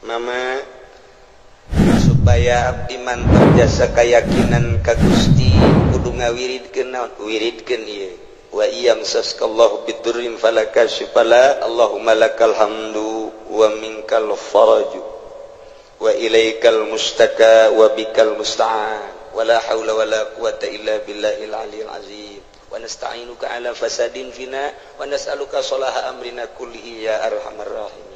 Mama supaya abdi mantap jasa keyakinan ka Gusti kudu ngawiridkeun naon wiridkeun ieu wa iyam saskallahu bidurrin falakashifala Allahumma lakal hamdu wa minkal faraju wa ilaikal mustaka wa bikal musta'an wala haula wala quwata illa billahil aliyil azim wa nasta'inuka ala fasadin fina wa nas'aluka salaha amrina kullihi ya arhamar rahimin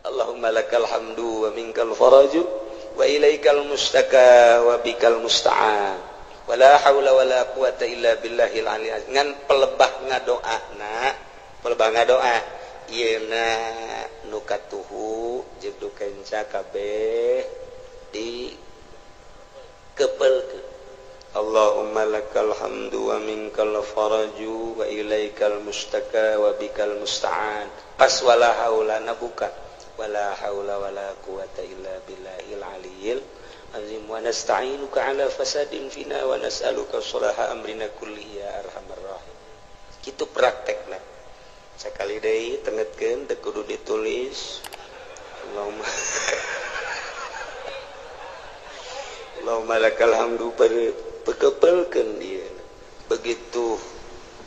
Allahumma lakal hamdu wa minkal faraju wa ilaikal mustaka wa bikal musta'an wala haula wala quwata illa billahil aliyil azim. Ngan pelebah ngadoana, pelebah ngadoa ieu na nu katuhu jeung nu kenca kabeh di kepelkeun. Allahumma lakal hamdu wa minkal faraju wa ilaikal mustaka wa bikal musta'an. Pas wala haula na buka wala haula wala quwata illa billahil aliyil azim wa nasta'inuka ala fasadin fina wa nas'aluka salaha amrina kullihi ya arhamar rahimin. Kitu praktekna. Sakali deui tengetkeun teu kudu ditulis. Allahumma Allahumma lakal hamdu pekepelkeun ieu. Begitu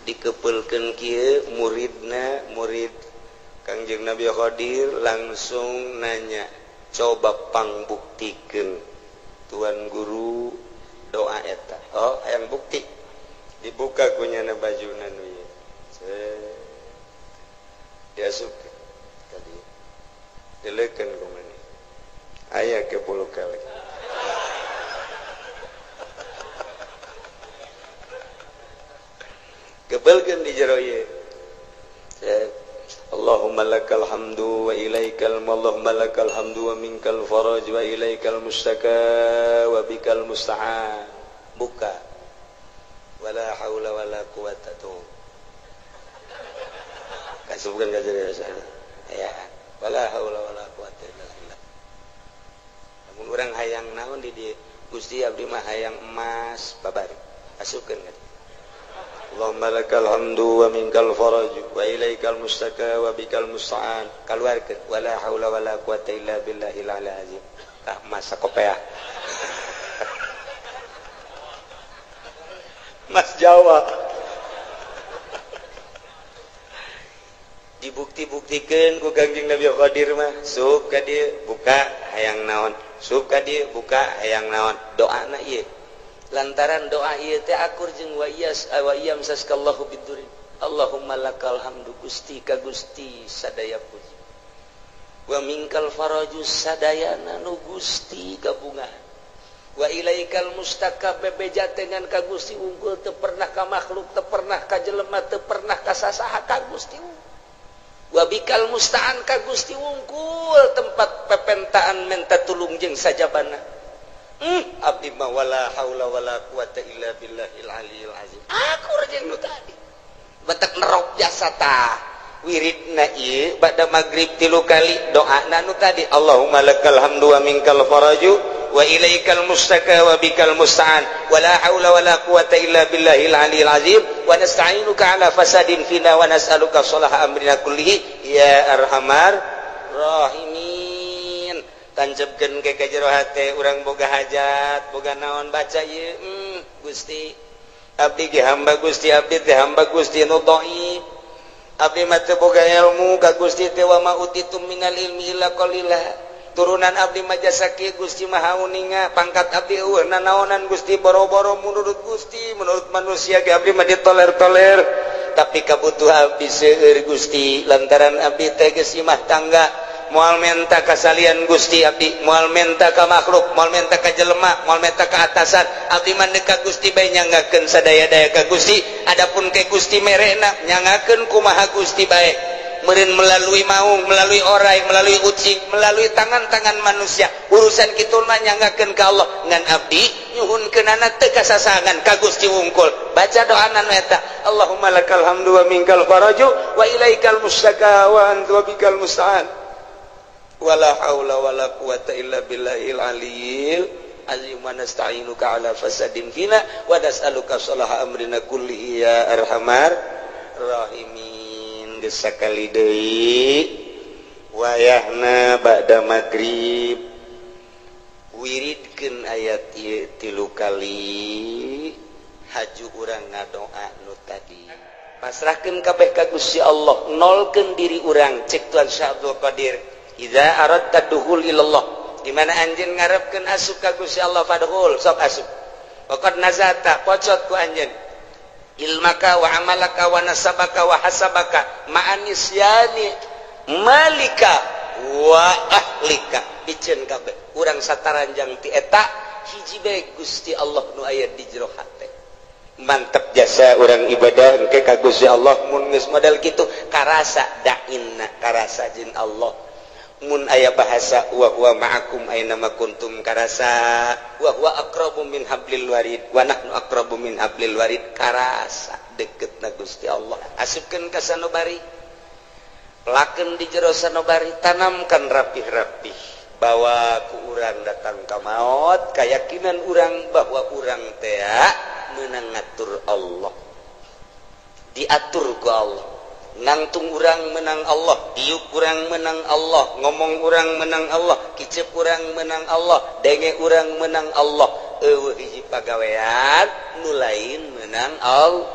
dikepelkeun kieu muridna murid Kangjeng Nabi Khadir langsung nanya, coba pangbuktikeun tuan guru doa eta. Oh, hayang bukti. Dibuka kunyana bajuna nu ieu. Diasupkeun tadi. Dileukeun ku maneh. Aya ke puluh kali. Kepelkeun di jero ieu. Allahumma lakal hamdu wa ilaikal Allahumma lakal hamdu wa minkal faraj wa ilaikal mustaka wa bikal musta'an. Buka. Wala haula wala quwata tuh. Kasubkeun ka jero ya. Wala haula wala quwata illa billah. Lamun urang hayang naon di dieu? Gusti abdi mah hayang emas babari. Asupkeun ka. Allahumma lakal hamdu wa minkal faraj wa ilaikal mustaka wa bikal musta'an. Kaluarkeun wala haula wala quwata illa billahil aliyil azim. Tah masa kopeah. Mas Jawa. Dibukti-buktikeun ku Kangjeng Nabi Khadir mah, sup ka dieu buka hayang naon, sup ka dieu buka hayang naon. Doana ieu. Lantaran doa ieu teh akur jeung wa iyas wa iyam saskallahu bidurin. Allahumma lakal hamdu Gusti ka Gusti sadaya puji. Wa minkal faraju sadayana nu Gusti gabungan. Wa ilaikal mustaka bebeja dengan ka Gusti unggul teu pernah ka makhluk, teu pernah ka jelema, teu pernah ka sasaha ka Gusti. Wa bikal musta'an ka Gusti unggul tempat pepentaan menta tulung jeung sajabana. Abdi mah wala haula wala quwata illa billahil aliyil azim. Akur jeung nu tadi. Batak nerok jasa tah. Wiridna ieu bada magrib 3 kali doana nu tadi Allahumma lakal hamdu wa minkal faraju wa ilaikal mustaka wa bikal musta'an wala haula wala quwata illa billahil aliyil azim wa nasta'inuka ala fasadin fina wa nas'aluka salaha amrina kullihi ya arhamar rahimin. Tancepkeun ke jero hate urang boga hajat boga naon baca ieu Gusti abdi ge hamba Gusti abdi teh hamba Gusti nu dhaif abdi mah teu boga ilmu ka Gusti teh wa ma utitum minal ilmi illa qalila turunan abdi mah jasa kieu Gusti Maha Uninga pangkat abdi eueuh nanaonan Gusti boro-boro menurut Gusti menurut manusia ge abdi mah ditoler-toler tapi kabutuh abdi seueur Gusti lantaran abdi teh geus imah tangga moal menta kasalian Gusti abdi moal menta ka makhluk moal menta ka jelema moal menta ka atasan abdi mah ka Gusti bae nyangakeun sadaya-daya ka Gusti adapun ke Gusti merena nyangakeun kumaha Gusti bae meureun melalui maung melalui orai melalui ucing melalui tangan-tangan manusia urusan kitu mah nyangakeun ka Allah ngan abdi nyuhunkeunana teu kasasangan ka Gusti wungkul baca doana nu eta Allahumma lakal hamdu wa minkal faraju wa ilaikal mustaka wa anta bikal musta'an wala haula wala quwata illa billahil aliyil azim wa nasta'inuka ala fasadin fina wa nas'aluka salaha amrina kullihi ya arhamar rahimin. Geus sakali deui Wayahna ba'da magrib wiridkeun ayat ieu 3 kali haju urang ngadoa nu tadi. Pasrahkeun kabeh ka Gusti Allah, nolkeun diri urang cek Tuan Syekh Abdul Qadir. Idza aradta dukhul ilallah, di mana anjeun ngarepkeun asup ka Gusti Allah fadkhul, sok asup. Waqad nazata, pocot ku anjeun. Ilmaka wa amalaka wa nasabaka wa hasabaka ma'anisyani malika wa ahlika, piceun kabeh. Urang sataranjang ti eta hiji bae Gusti Allah nu aya di jero hate. Mantep jasa orang ibadah engke ka Gusti Allah mun geus model kitu karasa da'inna, karasa jeung Allah. Mun aya bahasa wa huwa ma'akum aina ma kuntum karasa, wa huwa aqrabu min hablil warid wa nahnu aqrabu min hablil warid, karasa deketna Gusti Allah. Asupkeun ka sanobari, pelakeun di jero sanobari, tanamkan rapih-rapih bahwa ku urang datang ka maot, keyakinan urang bahwa urang teh menang ngatur Allah, diatur ku Allah, nangtung urang menang Allah, diuk urang menang Allah, ngomong urang menang Allah, kicep urang menang Allah, denge urang menang Allah, eueuh hiji pagawean nu lain menang Allah.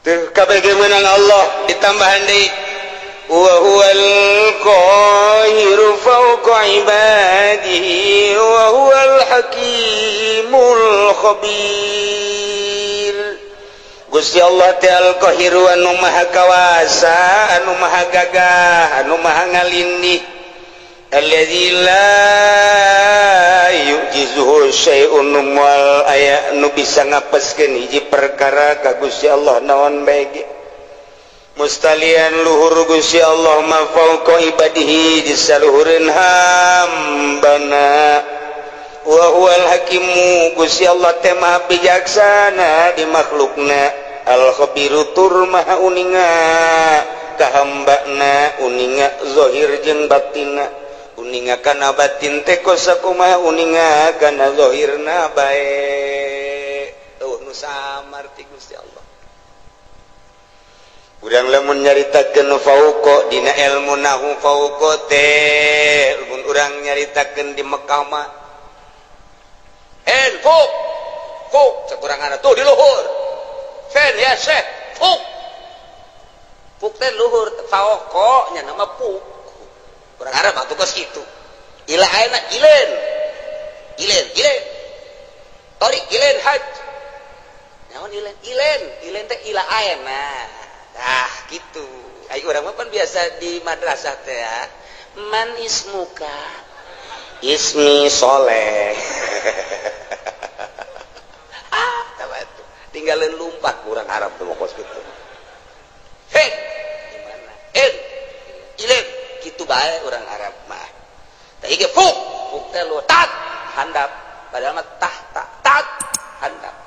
Teu kabeh menang Allah ditambahan deui wa huwal qahiru fawqa ibadihi wa huwal hakimul khabir. Gusti Allah teh al-qahiru anu maha kawasa, anu maha gagah, anu maha ngalindih, allazi la yu'jizuhu syai'un, moal aya nu bisa ngapeskeun hiji perkara ka Gusti Allah naon bae ge. Mustalian luhur Gusti Allah ma fauqa ibadihi di saluhureun hambana. Wa huwal hakimu, Gusti Allah teh maha bijaksana di makhlukna, al khabiru tur maha uninga ka hambana, uninga zahir jeung batinna, uninga kana batin teh kosakumaha, uninga kana zahirna bae. Eueuh nu samar ti Gusti Allah. Urang lamun nyaritakeun fauqa dina ilmu nahu fauqa teh mun urang nyaritakeun di Mekah mah en fuk fuk sakurangan tuh di luhur fen ya syekh fuk fuk teh luhur fauqa nya nama fuk urang Arab atuh kos kitu ila ayeuna ilen ilen ilen tarik ilen haj naon ilen ilen ilen teh ila ayeuna. Ah gitu. Ayo urang mah pan biasa di madrasah teh ya. Man ismuka? Ismi Soleh. Ah, tah tinggalin lumpat urang Arab tuh kos kitu. Hei, gimana? Ilen kitu bae urang Arab mah. Tah ieu fuk, fuk teh lu tat handap, padahal mah tah tak tat handap.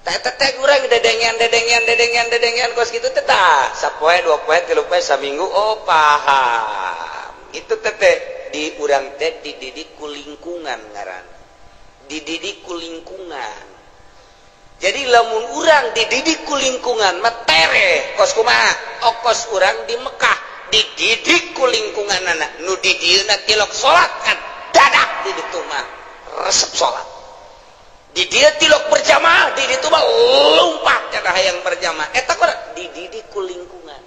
Teh urang dedengean dedengean dedengean dedengean kos kitu teh tah sapoe dua poe tilu poe saminggu oh paham. Itu teh di urang teh dididik ku lingkungan ngaran. Dididik ku lingkungan. Jadi lamun urang dididik ku lingkungan mah tereh kos kumaha? Okos urang di Mekah dididik ku lingkunganana nu di dieuna tilok salat kan dadak di ditu mah resep salat. Di dia tilok berjamaah, di ditu mah lompat kana hayang berjamaah. Eta kurang dididik ku lingkungan.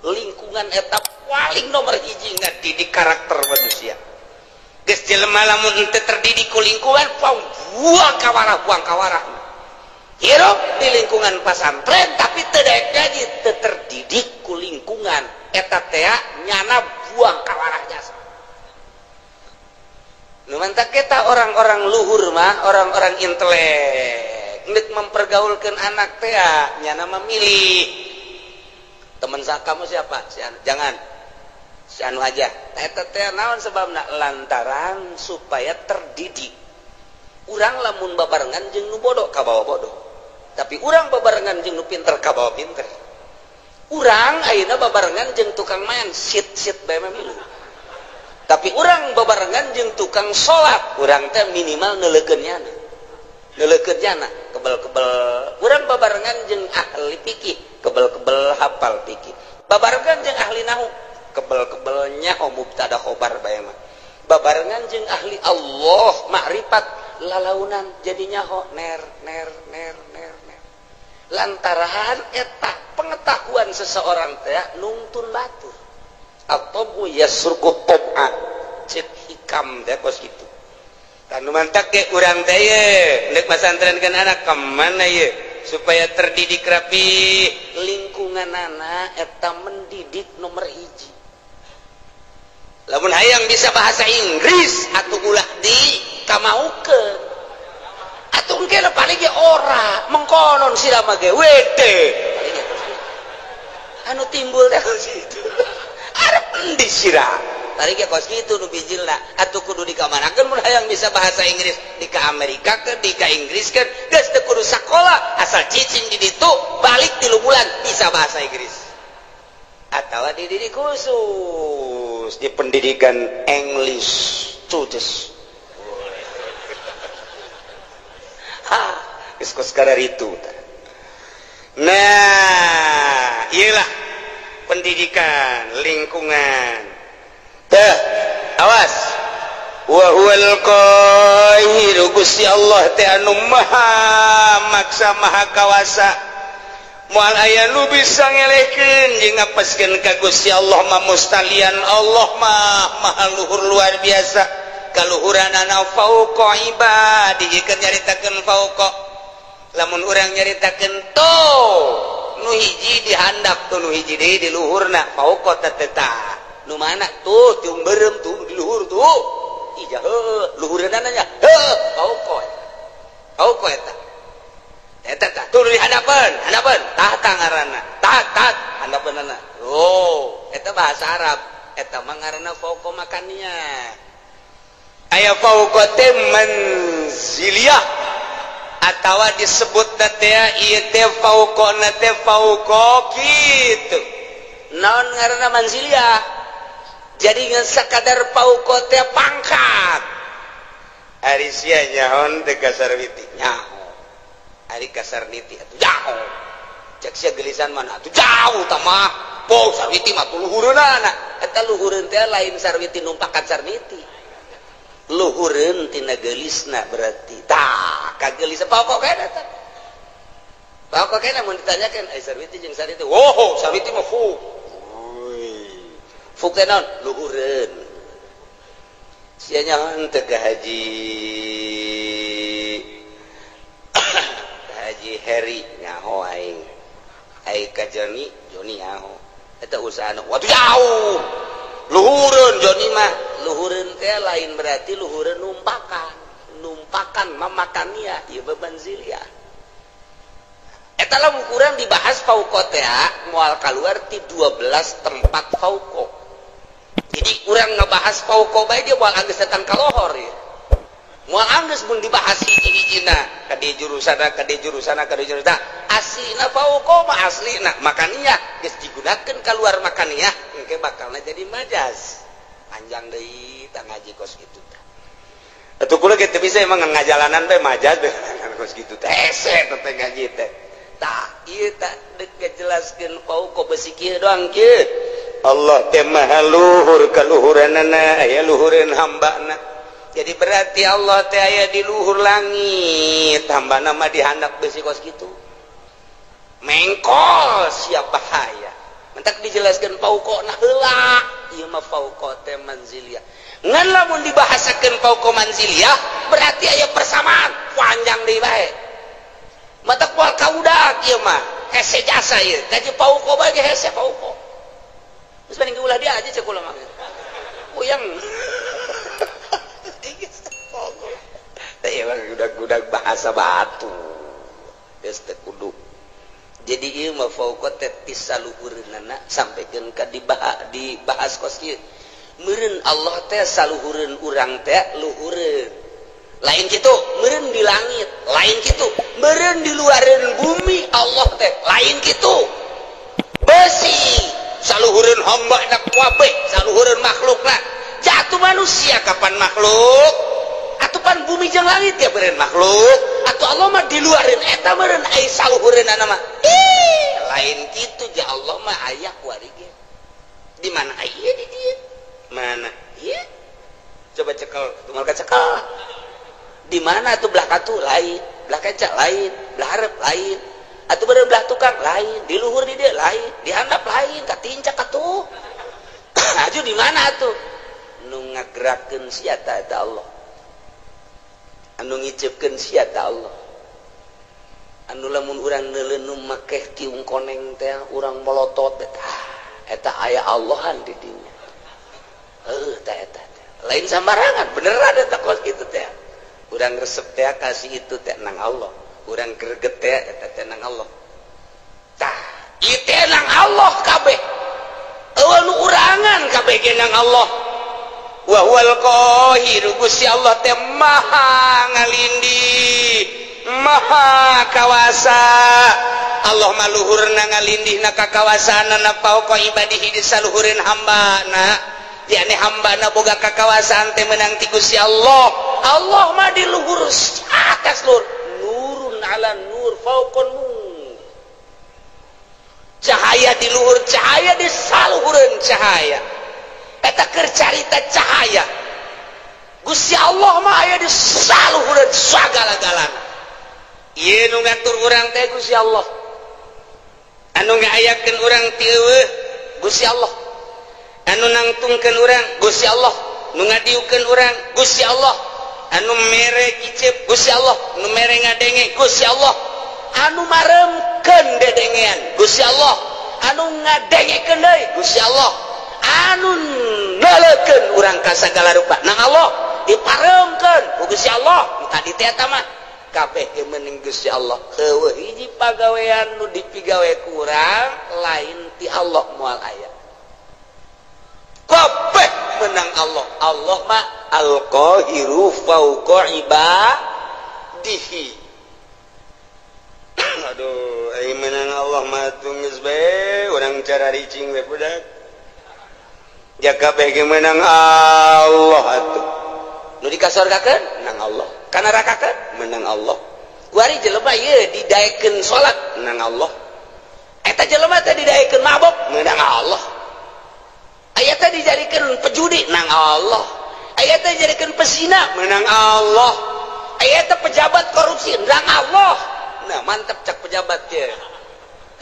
Lingkungan eta paling nomor hiji ngadidik karakter manusia. Geus jelema lamun teu terdidik ku lingkungan, buang kawarah, buang kawarah. Hirup di lingkungan pasantren tapi teu daek ngaji, teu terdidik ku lingkungan. Eta teh nyana buang kawarah jasa. Nu mantak kita orang-orang luhur mah, orang-orang intelek, nek mempergaulkan anak teh nyana memilih. Teman kamu siapa? Si anu. Jangan. Si anu aja. Eta teh naon sebabna? Lantaran supaya terdidik. Urang lamun babarengan jeung nu bodoh kabawa bodoh. Tapi urang babarengan jeung nu pinter kabawa pinter. Urang ayeuna babarengan jeung tukang main sit-sit bae mah milu. Tapi urang babarengan jeung tukang salat, urang teh minimal neuleukeun nyana. Neuleukeun nyana, kebel-kebel. Urang babarengan jeung ahli fikih, kebel-kebel hafal fikih. Babarengan jeung ahli nahu kebel-kebelnya mubtada khobar bae mah. Babarengan jeung ahli Allah makrifat lalaunan jadinya ho ner ner ner ner ner. Lantaran eta pengetahuan seseorang teh nungtun batur. Atau yasruku tab'a cek hikam teh kos kitu. Tanu mantak ge urang teh ye deuk masantrenkeun anak ka mana ye supaya terdidik rapi lingkunganana eta mendidik nomor hiji. Lamun hayang bisa bahasa Inggris atuh ulah di kamaukeun. Atuh engke paling ge ora mengkonon sira mah ge wede. Anu timbul teh kos kitu. Arep endi sira? Tadi ge kos kitu nu bijilna atuh kudu dikamanakeun mun hayang bisa bahasa Inggris di ka Amerika ke di ka Inggris ke geus teu kudu sakola asal cicing di ditu balik 3 bulan bisa bahasa Inggris. Atawa dididik khusus di pendidikan English students. Ha, geus kos kararitu. Nah, iyalah pendidikan lingkungan. Teh, awas. Wa huwal qahiru Gusti Allah teh anu maha maksa maha kawasa. Moal aya nu bisa ngelehkeun jeung ngapeskeun ka Gusti Allah mah mustalian Allah mah maha luhur luar biasa. Kaluhuranana fauqa ibadihi keur nyaritakeun fauqa. Lamun urang nyaritakeun to nu hiji dihandap tuh nu hiji deui di luhurna fauqa teh tah. Nu mana tuh tiung beureum tuh di luhur tuh. Ija heuh luhureunana nya heuh fauqa. Fauqa eta. Eta tah tuh di hadapan, hadapan tah ngaranna. Tah tah hadapeunana. Oh, eta bahasa Arab. Eta mah ngaranna fauqa makannya. Aya fauqa teh manziliyah atawa disebut teh ieu teh fauqana teh fauqa kitu. Naon ngaranna manziliyah? Jadi ngan sakadar fauqa teh pangkat. Ari sia nyaon teh kasarwiti nyaho. Ari kasarniti atuh jauh. Cek sia gelisan mana atuh jauh tah mah. Po sarwiti mah tuh luhureunana. Eta luhureun teh lain sarwiti numpakan sarniti. Luhureun tina geulisna berarti. Tah, kagelis pokok kena eta. Pokok kena mun ditanyakeun ai sarwiti jeung sarniti. Woho, sarwiti mah fu. Fu teh naon? Luhureun. Sia nyaho teh ka Haji Haji Heri nyaho aing. Ai ka Joni, Joni nyaho. Eta usahana waduh jauh. Luhureun Joni mah. Luhureun teh lain berarti luhureun numpakan. Numpakan mamakania ieu bebanzilia. Eta lamun kurang dibahas fauqa teh moal kaluar ti 12 tempat fauqa. Jadi urang ngebahas fauqa bae dia moal anggeus datang ka lohor ieu. Moal anggeus mun dibahas hiji-hijina ka di jurusana ka di jurusana ka di jurusana. Aslina fauqa mah aslina makania geus digunakeun kaluar makania engke bakalna jadi majaz. Panjang deui tah ngaji kos kitu tah. Atuh kula ge teu bisa emang ngajalanan bae majaz bae kos kitu teh. Hese teh ngaji teh. Tah ieu tah deuk ngajelaskeun fauqa besi kieu doang kieu. Allah teh maha luhur kaluhuranana aya luhureun hambana. Jadi berarti Allah teh aya di luhur langit, hambana mah dihandap besi kos kitu. Mengkol siap bahaya. Mentak dijelaskeun fauqa na heula, ieu mah fauqa teh manziliyah. Ngan lamun dibahasakeun fauqa manziliyah berarti aya persamaan panjang deui bae. Matak moal kaudak ieu mah, hese jasa ieu. Gaji fauqa bae ge hese fauqa. Geus mending ulah dia aja cek kula mah. Puyeng. Teh gudag-gudag bahasa batu. Geus teu kudu. Jadi ieu mah fauqa teh ti saluhureunana sampikeun ka dibahas kos kieu. Meureun Allah teh saluhureun urang teh luhureun. Lain kitu, meureun di langit, lain kitu, meureun di luareun bumi Allah teh, lain kitu. Besi saluhureun hamba na kabeh, saluhureun makhlukna. Jatuh manusia kapan makhluk? Atupan bumi jeung langit ya meureun makhluk. Atuh Allah mah di luareun eta meureun ai saluhureunana mah. Ih, Lain kitu ja Allah mah aya kuari ge. Di mana aya di dieu? Mana? Ieu. Coba cekel, tumal kacekel. Di mana tuh belah katu lain, belah kaca lain, belah hareup lain. Atuh beureum belah tukang lain, di luhur di dieu lain, di handap lain, katincak atuh. Aju di mana atuh? Nu ngagerakeun sia ta eta Allah. Anu ngiceupkeun sia ta Allah. Anu lamun urang neuleun nu makeh tiung koneng teh urang molotot eta eta aya Allahan di dinya. Heuh teh eta. Lain sambarangan beneran eta kos kitu teh. Urang resep teh kasih itu teh nang Allah. Urang greget teh eta teh nang Allah. Tah, ieu teh nang Allah kabeh. Eueuh nu urangan kabeh ge nang Allah. Wa huwal qahiru, Gusti Allah teh maha ngalindih, maha kawasa. Allah mah luhurna ngalindihna ka kawasaanana fauqa ibadihi di saluhureun hambana. Yakni hambana boga kakawasaan teh meunang ti Gusti Allah. Allah mah di luhur atas luhur, nurun ala nur fauqa nur. Cahaya di luhur cahaya di saluhureun cahaya. Eta keur carita cahaya. Gusti Allah mah aya di saluhureun sagala-galana. Ieu nu ngatur urang teh Gusti Allah. Anu ngaayakeun urang ti eueuh Gusti Allah. Anu nangtungkeun urang Gusti Allah, nu ngadiukeun urang Gusti Allah, anu mere kicep Gusti Allah, nu mere ngadenge Gusti Allah, anu maremkeun dedengean Gusti Allah, anu ngadengekeun deui Gusti Allah, anu neuleukeun urang ka sagala rupa nang Allah diparemkeun ku Gusti Allah. Nu tadi teh eta mah kabeh ge meuning Gusti Allah. Heueuh hiji pagawean nu dipigawe ku urang lain ti Allah moal aya. Kabeh menang Allah. Allah mah al-qahiru fauqa ibadihi. Aduh, ai menang Allah mah geus bae urang cara ricing we budak. Ja kabeh ge menang Allah atuh. Nu dikasorgakeun menang Allah, ka nerakakeun menang Allah. Kuari jelema ieu didaekeun salat menang Allah. Eta jelema teh didaekeun mabok menang Allah. Aya teh dijadikeun pejudi nang Allah. Aya teh dijadikeun pesina menang Allah. Aya teh pejabat korupsi nang Allah. Nah, mantep cak pejabat teh.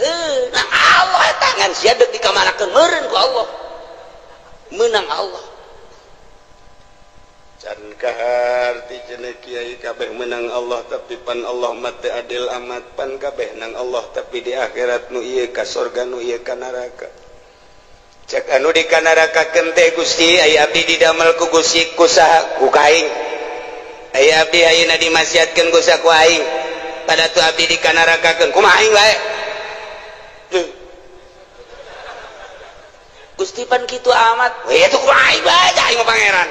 Heuh, nang Allah eta ngan sia deuk dikamanakeun meureun ku Allah. Menang Allah. Can kaharti cenah kiai kabeh menang Allah tapi pan Allah mah teu adil amat, pan kabeh nang Allah tapi di akhirat nu ieu ka sorga nu ieu ka neraka. Cek anu di kanarakakeun teh Gusti aya abdi didamel ku Gusti ku saha ku kaing. Aya abdi ayeuna dimaksiatkeun ku saha ku aing. Pada tu abdi dikanarakakeun kumaha aing bae. Gusti pan kitu amat. We atuh kumaha aing bae aing mah pangeran.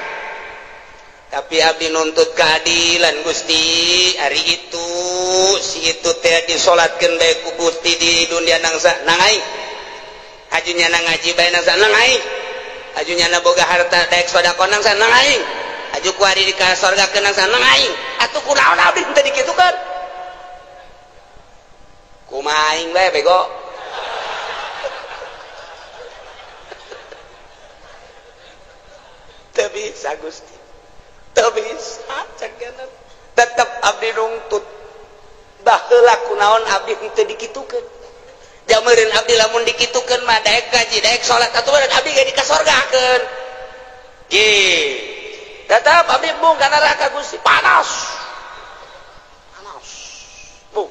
Tapi abdi nuntut keadilan Gusti, ari itu si itu teh disolatkeun bae ku Gusti di dunia nangsa nang aing. Ajunya nang ngaji bae nang nang aing. Ajunya na boga harta daek sedekah nang nang aing. Aju ku ari di ka sorga keun nang nang aing. Atuh kunaon abdi teh dikitukeun? Kumaha aing bae bego. Teu bisa Gusti. Teu bisa cek tetep abdi nungtut. Baheula kunaon abdi teu dikitukeun? Jameureun abdi lamun dikitukeun mah daek ngaji daek salat atuh abdi ge dikasorgakeun. Ge. Tetep abdi embung ka neraka Gusti panas. Panas. Bu.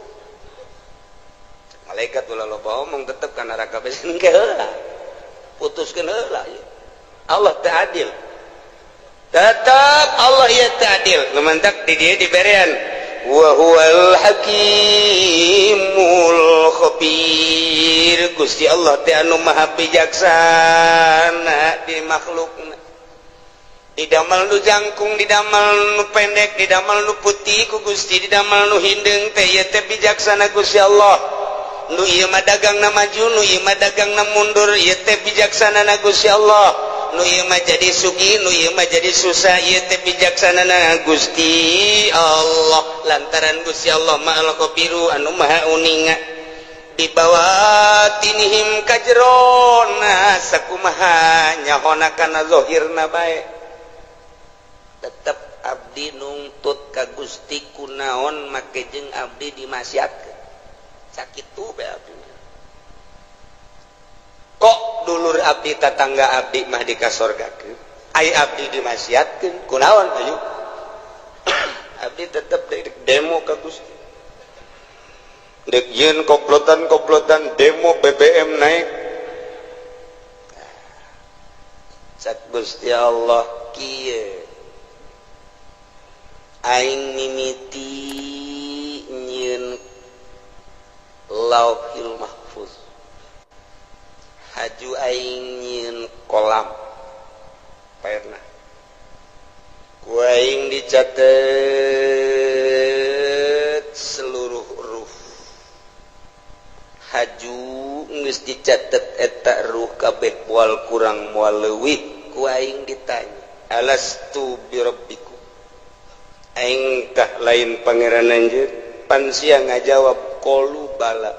Malaikat ulah loba omong tetep ka neraka bae engke heula. Putuskeun heula ieu. Allah teu adil. Tetep Allah ieu teu adil. Nu mantak di dieu diberean wa huwal hakimul khabir. Gusti Allah teh anu maha bijaksana di makhlukna. Didamel nu jangkung, didamel nu pendek, didamel nu putih ku Gusti, didamel nu hindeung teh ieu teh bijaksana Gusti Allah. Nu ieu mah dagangna maju, nu ieu mah dagangna mundur, ieu teh bijaksanana Gusti Allah. Nu ieu mah jadi sugih, nu ieu mah jadi susah, ieu teh bijaksanana Gusti Allah. Lantaran Gusti Allah mah al-khabiru anu maha uninga. Bibawatinihim kajerona sakumaha nyahona kana zahirna bae. Tetep abdi nungtut ka Gusti kunaon make jeung abdi dimaksiatkeun. Sakitu bae abdi. Kok dulur abdi tatangga abdi mah dikasorgakeun, ai abdi dimaksiatkeun kunaon ayo. Abdi tetep demo ka Gusti. Dek yeun komplotan-komplotan demo BBM naik. Cak Gusti Allah kieu. Aing mimiti nyieun Lauhil Mahfuz. Haju aing nyieun kolam. Paerna. Ku aing dicatet seluruh ruh. Haju geus dicatet eta ruh kabeh moal kurang moal leuwih ku aing ditanya alastu birabbikum aing tah lain pangeran anjeun pan sia ngajawab qalu bala.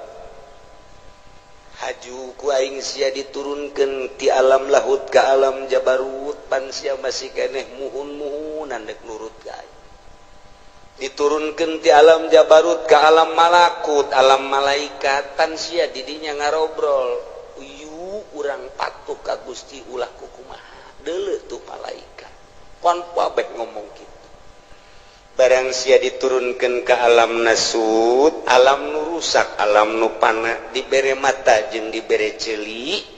Haju ku aing sia diturunkeun ti alam lahut ka alam jabarut pan sia masih keneh muhun-muhunan dek nurut ka aing. Diturunkan di alam jabarut ke alam malakut, alam malaikat, tan sia didinya ngarobrol. Uyu urang patuh ka Gusti ulah kukumaha. Deuleu tuh malaikat. Kon kabeh ngomong kitu. Barang sia diturunkan ke alam nasut, alam nu rusak, alam nu pana, dibere mata jeung dibere ceuli.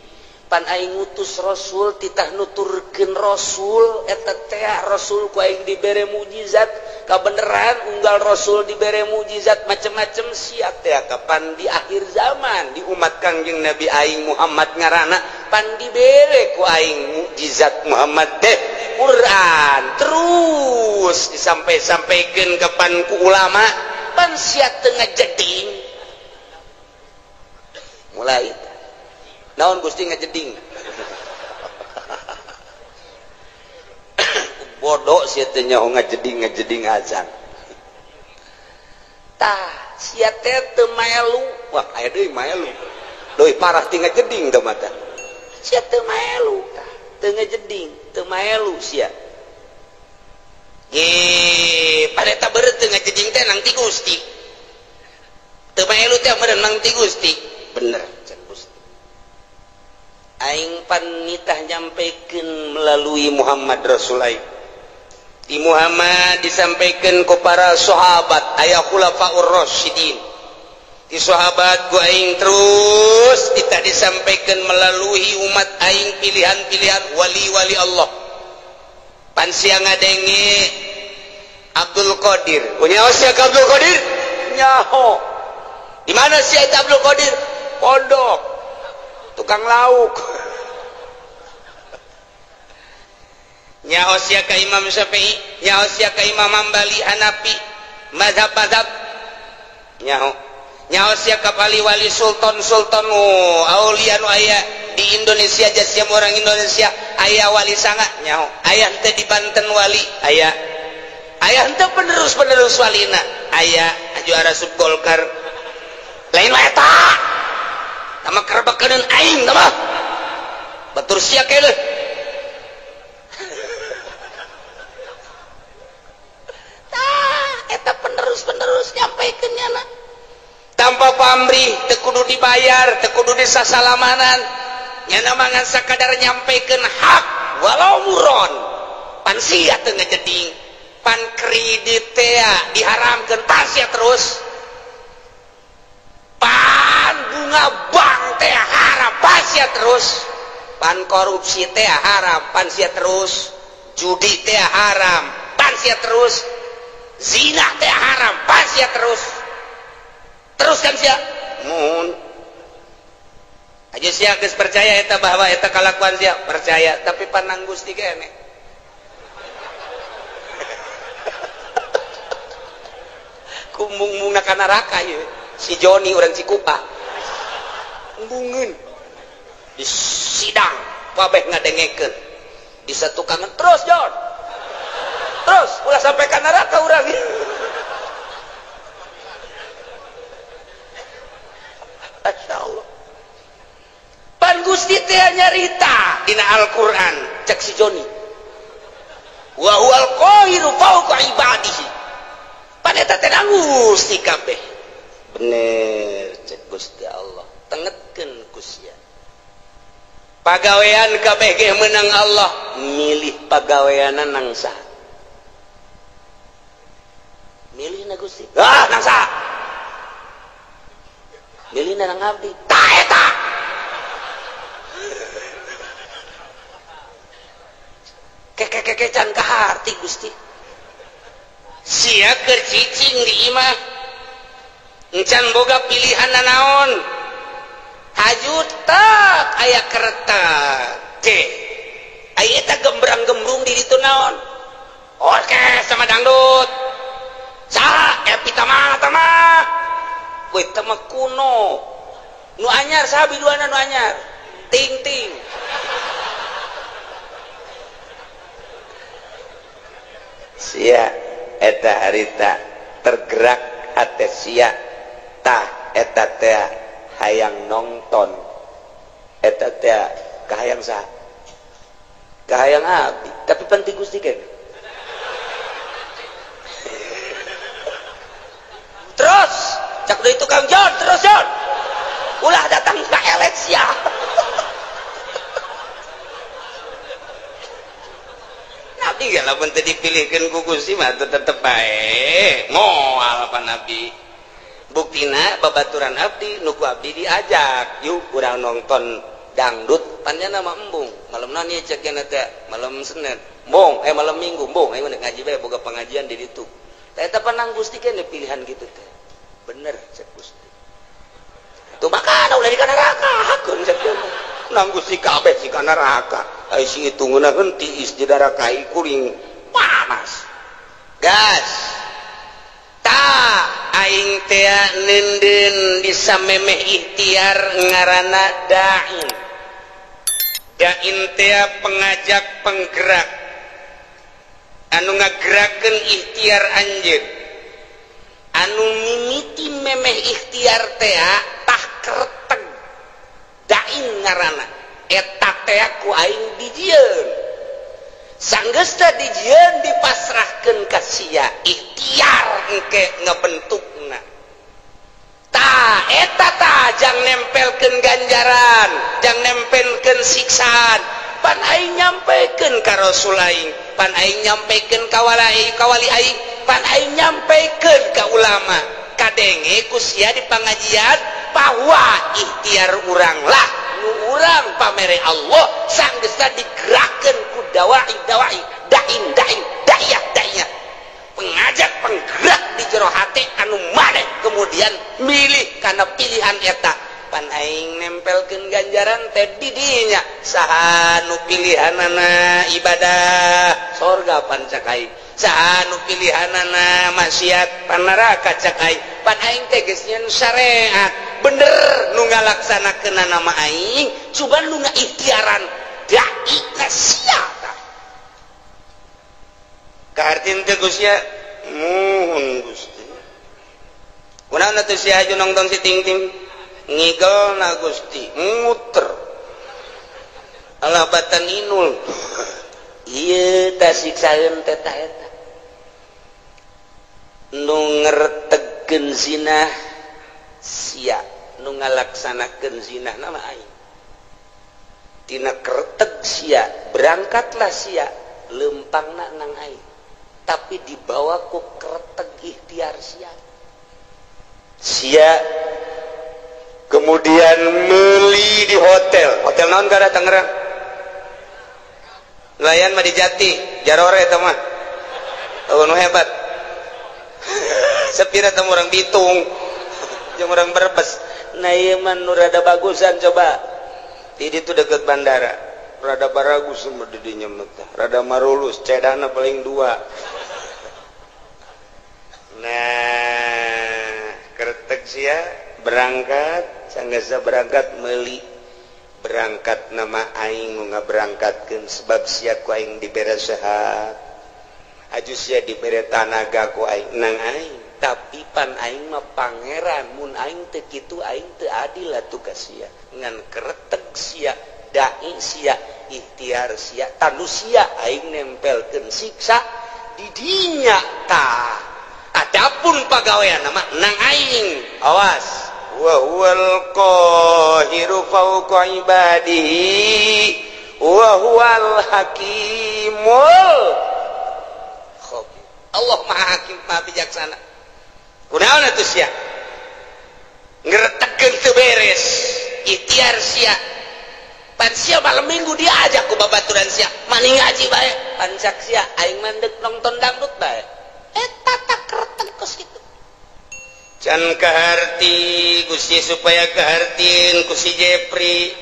Pan aing ngutus rasul titah nuturkeun rasul eta teh rasul ku aing dibere mukjizat kabeneran unggal rasul dibere mukjizat macem-macem sia teh kapan di akhir zaman di umat Kangjeng Nabi aing Muhammad ngaranna pan dibere ku aing mukjizat Muhammad teh Quran terus disampai-sampaikeun kapan ku ulama pan sia teu ngajeding mulai naon Gusti ngajeding bodoh sia teh nyaho ngajeding ngajeding azan tah sia teh teu maelu wah aya deui maelu deui parah ti ngajeding teh mata sia teu maelu tah teu ngajeding teu maelu sia ge pada eta beureut teu ngajeding teh nang ti Gusti teu maelu teh meureun nang ti Gusti bener cek Gusti aing pan nitah nyampaikan melalui Muhammad Rasul aing. Di Muhammad disampaikan ke para sahabat aya khulafaur rasyidin. Di sahabat ku aing terus kita disampaikan melalui umat aing pilihan-pilihan wali-wali Allah. Pan sia ngadenge Abdul Qadir. Nyaho sia ka Abdul Qadir? Nyaho. Di mana sia eta Abdul Qadir? Pondok. Tukang lauk. Nyaho sia ka Imam Syafi'i, nyaho sia ka Imam Hambali, Hanafi, mazhab-mazhab. Nyaho. Nyaho sia ka wali-wali sultan-sultan aulia nu aya di Indonesia jasiam orang Indonesia aya wali sanga nyaho. Aya henteu di Banten wali, aya. Aya henteu penerus-penerus walina, aya juara sub Golkar. Lain wae eta. Tama kerbekeun aing tama. Batur sia keuleuh. Tah eta penerus-penerus nyampaikeun nyana. Tanpa pamrih teu kudu dibayar, teu kudu disasalamanan. Nyana mah ngan sakadar nyampaikeun hak walau muron. Pan sia teu ngajeding, pan kredit teh diharamkeun pan sia terus. Pan bunga bank teh haram pan sia terus, pan korupsi teh haram pan sia terus, judi teh haram pan sia terus, zina teh haram pan sia terus. Terus kan sia mun aja sia geus percaya eta bahwa eta kalakuan sia percaya tapi panang Gusti keneh. Kumung-mungna ka neraka ieu. Si Joni orang Cikupa embungeun di sidang kabeh ngadengekeun di satukangan terus Jon terus ulah sampai ka neraka urang. teh nyarita dina Al-Qur'an cek si Joni wa huwal qahiru fawqa ibadihi pan eta teh Gusti kabeh bener cek Gusti Allah tengetkeun ku sia pagawean kabeh ge meunang Allah milih pagaweanna nang saha milih na Gusti ah nang saha milih na nang abdi ta eta keke can kaharti Gusti sia keur cicing di imah encan boga pilihan nanaon haju tak aya kereta C aya eta gembrang-gembrung di ditu naon orkes sama dangdut saha Epi Tama tama we tama kuno nu anyar saha biduana nu anyar ting-ting sia eta harita tergerak hate sia tah eta teh hayang nonton eta teh kahayang saha kahayang abdi tapi penting Gusti kan terus cak deui tukang John terus John ulah datang ka elet sia Nabi ge lamun teu dipilihkeun ku Gusti mah tetep bae moal pan abdi buktina babaturan abdi nu ku abdi diajak yuk urang nonton dangdut panjana mah embung malam naon ieu cek teh malam Senin embung malam Minggu embung ayo ngaji bae boga pengajian di ditu tah eta panang Gusti keneh pilihan gitu teh bener cek Gusti tuh makana ulah di kana neraka hakeun cek nang Gusti kabeh si kana neraka ai si itu ngeunaheun tiis di neraka kuring panas gas ta aing teh neundeun di samemeh ikhtiar ngaranna da'in da'in teh pengajak penggerak anu ngagerakeun ikhtiar anjeun anu mimiti memeh ikhtiar teh tah kerteg da'in ngaranna eta teh ku aing dijieun sanggeusna dijieun dipasrahkeun ka sia ikhtiar engke ngebentukna ta eta ta jang nempelkeun ganjaran jang nempelkeun siksaan pan aing nyampekeun ka rasul aing pan aing nyampekeun ka wali aing pan aing nyampekeun ka ulama kadenge ku sia di pangajian bahwa ikhtiar urang lah nu urang pamere Allah sanggeusna digerakkeun ku dawai dawai dain dain da'iyah da'iyah pengajak penggerak di jero hate anu maneh kemudian milih karena pilihan eta pan aing nempelkeun ganjaran teh di dinya saha nu pilihanana ibadah sorga pan cak aing saha nu pilihanana maksiat pan neraka cak aing pan aing teh geus nyeun syariat bener nu ngalaksanakeunana mah aing cuman nu ngaikhtiaran dai na sia tah kahartin teh Gusti muhun Gusti kunaon atuh sia aju nongtong si ting-ting ngigel na Gusti muter alah batan inul ieu tah siksaeun teh ta eta nu ngertegkeun zina sia nu ngalaksanakeun zina na mah aing tina kerteg sia berangkatlah sia lempangna nang aing tapi dibawa ku kerteg ikhtiar sia sia kemudian meli di hotel hotel naon kada Tangerang nelayan mah di Jati jarore eta mah eueuh nu hebat sepira teh urang Bitung jeung urang Brebes nah ieu mah nu rada bagusan coba di ditu deket bandara rada baragus mah di dinya mah rada marulus cedana paling dua nah kertek sia berangkat sanggeusna berangkat meuli berangkat nama aing nu ngaberangkatkeun sebab sia ku aing dibere sehat aju sia dibere tanaga ku aing nang aing tapi pan aing mah pangeran mun aing teu kitu aing teu adil atuh ka sia ngan kereteg sia Dai sia ikhtiar sia tanu sia aing nempelkeun siksa di dinya tah. Adapun pagawean mah nang aing awas wa huwal qahiru fawqa ibadihi wa huwal hakimul khabir. Allah Maha Hakim, Maha Bijaksana. Kunaon atuh sia ngretegkeun teu beres ikhtiar sia pan sia malam minggu diajak ku babaturan sia maning ngaji bae pancak sia aing mandek nonton dangdut bae eta tak kreteg kos kitu. Can kaharti Gusti supaya kahartin ku si Jepri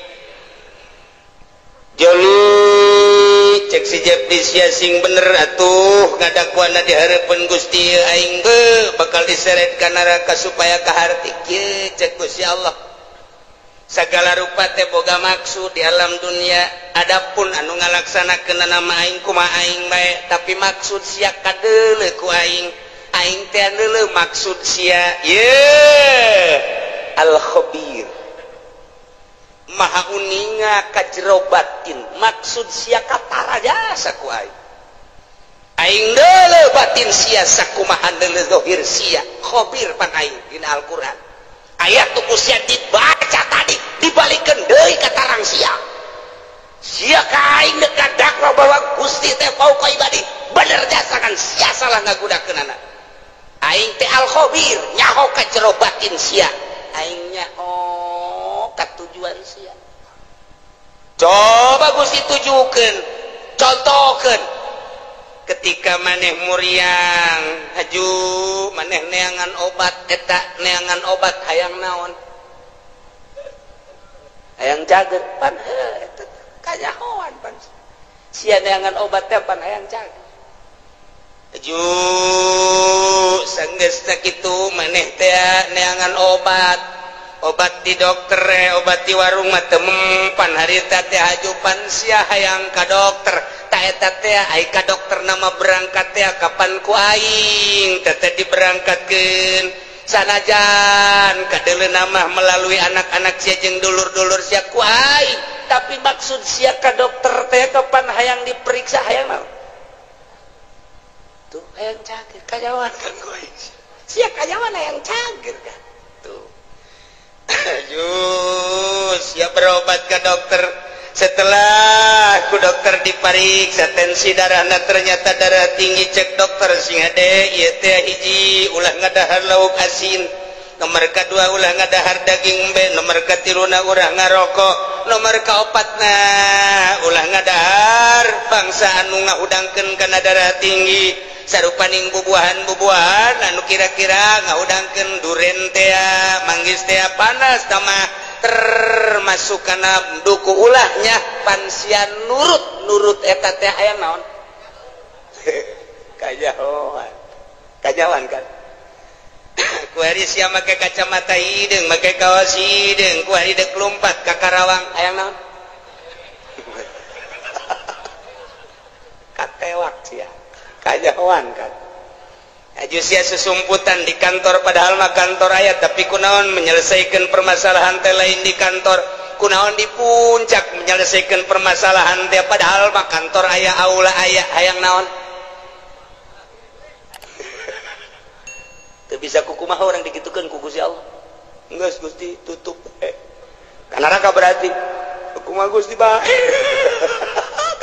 Joli cek si Jepri sia sing bener atuh ngadakuana di hareupeun Gusti aing be bakal diseret ka neraka supaya kaharti kieu cek Gusti Allah. Segala rupa teh boga maksud di alam dunia adapun anu ngalaksanakeun nama aing kumaha aing bae tapi maksud sia kadeuleu ku aing aing teh deuleu maksud sia ye al khabir maha uninga ka jero batin maksud sia katara jasa ku aing aing deuleu batin sia sakumaha deuleu zahir sia khabir pan aing dina Al-Qur'an. Ayat tuh sia dibaca tadi dibalikeun deui ka tarang sia sia ka aing deuk dakwa bahwa Gusti teh fauqa ibadi bener jasa kan sia salah ngagunakeunana aing teh al khabir nyaho ka jero batin sia aing nyaho ka tujuan sia. Coba Gusti tujukeun contohkeun ketika maneh muriang haju maneh neangan obat eta neangan obat hayang naon hayang cager pan eta kanyahoan pan sia neangan obat teh pan hayang cager haju sanggeus sakitu maneh teh neangan obat obat di dokter obat di warung mah teu mempan harita teh haju pan sia hayang ka dokter eta teh ai ka dokter nama berangkat teh kapan ku aing teh diberangkatkeun sanajan kadeuleu nama melalui anak-anak sia jeung dulur-dulur sia ku aing tapi maksud sia ka dokter teh kapan hayang diperiksa hayang naon tuh hayang cager kanyawan kan ku aing sia kanyawan hayang cager kan tuh aduh sia berobat ka dokter. Setelah ku dokter dipariksa tensi darahna ternyata darah tinggi cek dokter sing hade ieu teh hiji ulah ngadahar lauk asin nomor kadua ulah ngadahar daging embe nomor katiluna ulah ngarokok nomor kaopatna ulah ngadahar bangsa anu ngahudangkeun kana darah tinggi sarupaning bubuahan-bubuahan anu kira-kira ngahudangkeun duren teh manggis teh panas tamah termasuk kana duku ulahnya pansia nurut eta teh hayang naon kajahoan kajawan kan ku hari sia make kacamata hideung make kaos hideung ku hari deuk lumpat ka Karawang hayang naon katewak sia kajahoan kan aju sia susumputan di kantor padahal mah kantor aya tapi kunaon menyelesaikan permasalahan teh lain di kantor kunaon di puncak menyelesaikan permasalahan teh padahal mah kantor aya aula aya hayang naon teu bisa kukumaha urang dikitukeun ku Gusti Allah geus Gusti tutup ka neraka berarti kumaha Gusti bae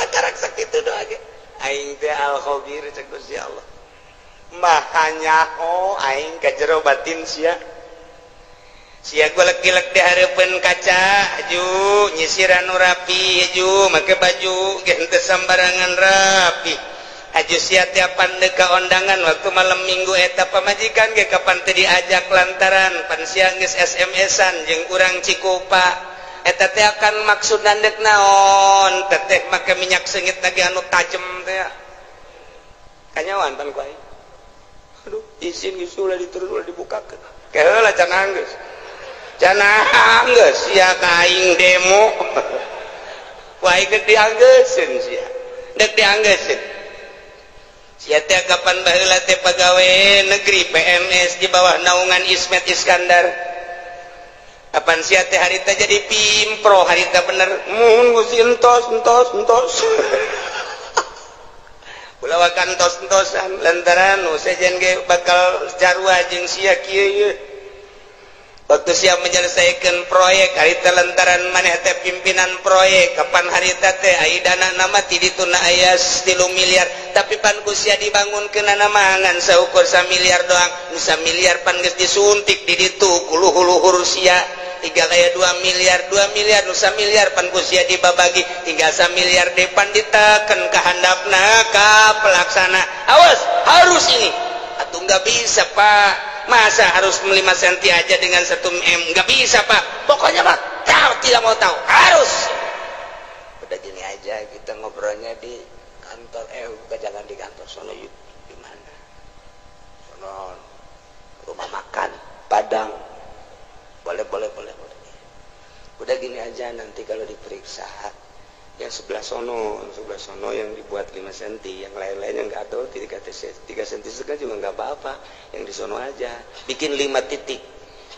kakarak sakitu doa ge aing teh al khabir cek Gusti Allah maha nyaho aing ka jero batin sia sia golek-golek di hareupeun kaca aju nyisiran nu rapi aju make baju ge henteu sambarangan rapi aju sia tiapan deuk ka ondangan waktu malam minggu eta pamajikan ge kapan teu diajak lantaran pan sia geus SMS-an jeung urang Cikupa eta teh akan maksud deuk naon teteh make minyak seungit lagi anu tajem teh kanyawan pan ku aing aduh izin geus ulah diterus ulah dibukakeun keheula can anggeus can anggeus sia ka aing demo ku aing deuk dianggeuseun sia deuk dianggeuseun sia teh kapan baheula teh pagawe negeri PNS di bawah naungan Ismet Iskandar. Apan sia teh harita jadi pimpro harita bener mun Gusti entos entos entos. Ulah wakan entos entosan lantaran nu sejen ge bakal jarua jeung sia kieu ieu. Waktu sia menyelesaikan proyek harita lantaran maneh teh pimpinan proyek kapan harita teh ai dana nama ti dituna aya 3 miliar tapi pan ku sia dibangunkeun mah ngan saukur 1 miliar doang nu 1 miliar pan geus disuntik di ditu ku luhur-luhur sia tinggal aya 2 miliar 2 miliar nu 1 miliar pan ku sia dibabagi tinggal 1 miliar depan diteken ka handapna ka pelaksana awas harus ini atuh nggak bisa Pak. Masa harus 5 cm aja dengan 1 m? Nggak bisa Pak. Pokoknya Pak, tahu tidak mau tahu harus. Udah gini aja kita ngobrolnya di kantor. Bukan jangan di kantor. Sono yuk di mana? Sono rumah makan Padang. Boleh boleh boleh boleh. Udah gini aja nanti kalau diperiksa yang sebelah sono yang dibuat 5 cm, yang lain-lainnya nggak tahu 3 cm juga nggak apa-apa, yang di sono aja bikin 5 titik,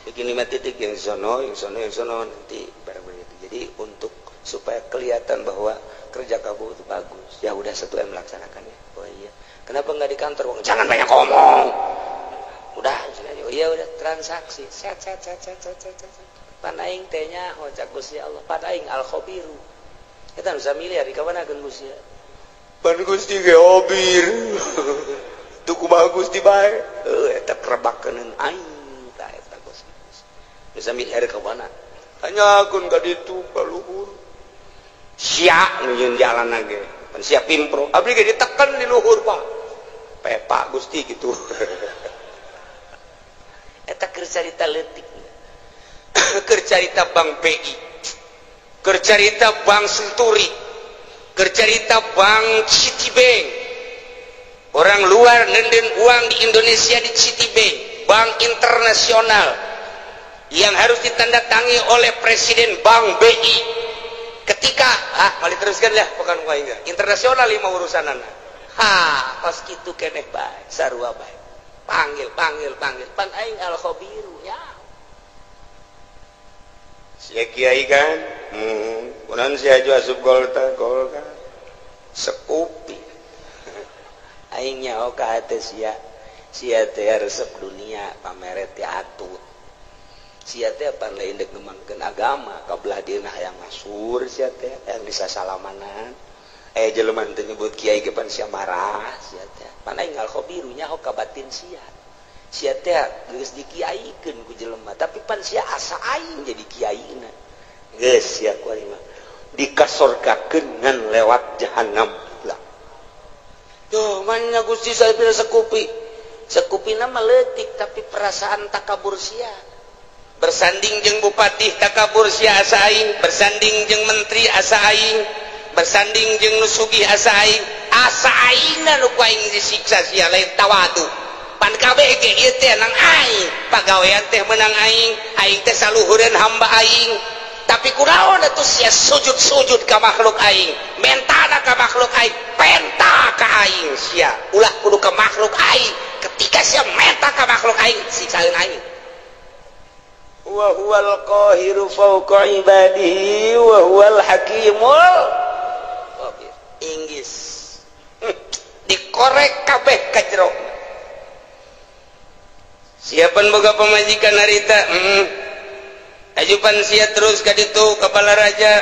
bikin 5 titik yang di sono, yang sono, yang sono nanti barang begitu. Jadi untuk supaya kelihatan bahwa kerja kamu itu bagus. Ya udah 1 M melaksanakannya. Oh iya, kenapa nggak di kantor? Jangan banyak ngomong. Udah, oh iya udah transaksi. Set set set set set set. Pan aing teh nya oh cak Gusti Allah, pan aing al khabiru. Kita bisa miliar di kawan akan Gusti. Pan Gusti ge obir. Tuku bagus di bae. Eta kerebakeun aing ta eta Gusti. Bisa miliar ka mana? Tanyakeun ka ditu ka luhur. Sia nu yeun jalan ge. Pan sia pimpro. Abdi ge diteken di luhur, Pak. Pepa Gusti gitu. Eta keur carita leutik. Keur carita Bank BI. Kercarita Bank Senturi, kercarita Bank Citibank. Orang luar nenden uang di Indonesia di Citibank, bank internasional yang harus ditandatangi oleh Presiden Bank BI. Ketika ah, mali teruskan lah bukan gua enggak. Internasional lima urusanana. Ha, pas kitu keneh bae, sarua bae. Panggil, panggil, panggil. Pan aing al khabiru nya. Sia kiai kan, kunaon sia aju asup golta golka sekupi. Aing nyaho ka hate sia, sia teh resep dunia pamere teh atut. Sia teh pan lain deuk ngembangkeun agama, kabelah dieuna hayang masur sia teh, hayang disasalamanan. Jelema teh nyebut kiai ge pan sia marah sia teh. Pan aing al khabiru nyaho ka batin sia. Sia teh geus dikiaikeun ku jelema tapi pan sia asa aing jadi kiaina geus sia ku ari mah dikasorgakeun ngan lewat jahanam lah. Duh manya Gusti saya pira sekupi sekupina mah leutik tapi perasaan takabur sia bersanding jeung bupati takabur sia asa aing bersanding jeung menteri asa aing bersanding jeung nu sugih asa aing asa aingna nu ku aing disiksa sia lain tawadu. Pan kabeh ge ieu teh nang aing, pagawean teh menang aing, aing teh saluhureun hamba aing. Tapi kunaon atuh sia sujud-sujud ka makhluk aing, mentana ka makhluk aing, penta ka aing sia. Ulah kudu ka makhluk aing. Ketika sia menta ka makhluk aing, siksaeun aing. Wa huwal qahiru fawqa ibadihi wa huwal hakimul khabir. Inggris. Dikorek kabeh ka jero. Siapan boga pemajikan harita ajupan sia terus ka ditu ka Balaraja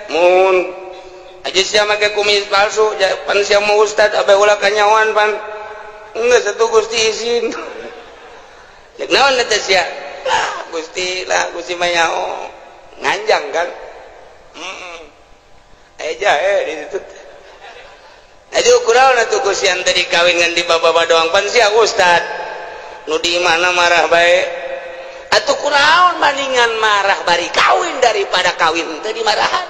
mun aju sia make kumis palsu pan sia mau ustad abe ulah kanyawan pan geus atuh Gusti izin Cek naon eta sia lah Gusti mah nyaho nganjang kan aya jahe di ditu aju kunaon atuh Gusti ante dikawin ngan di baba doang pan sia ustad nu di mana marah bae atuh kunaon maningan marah bari kawin daripada kawin teu dimarahan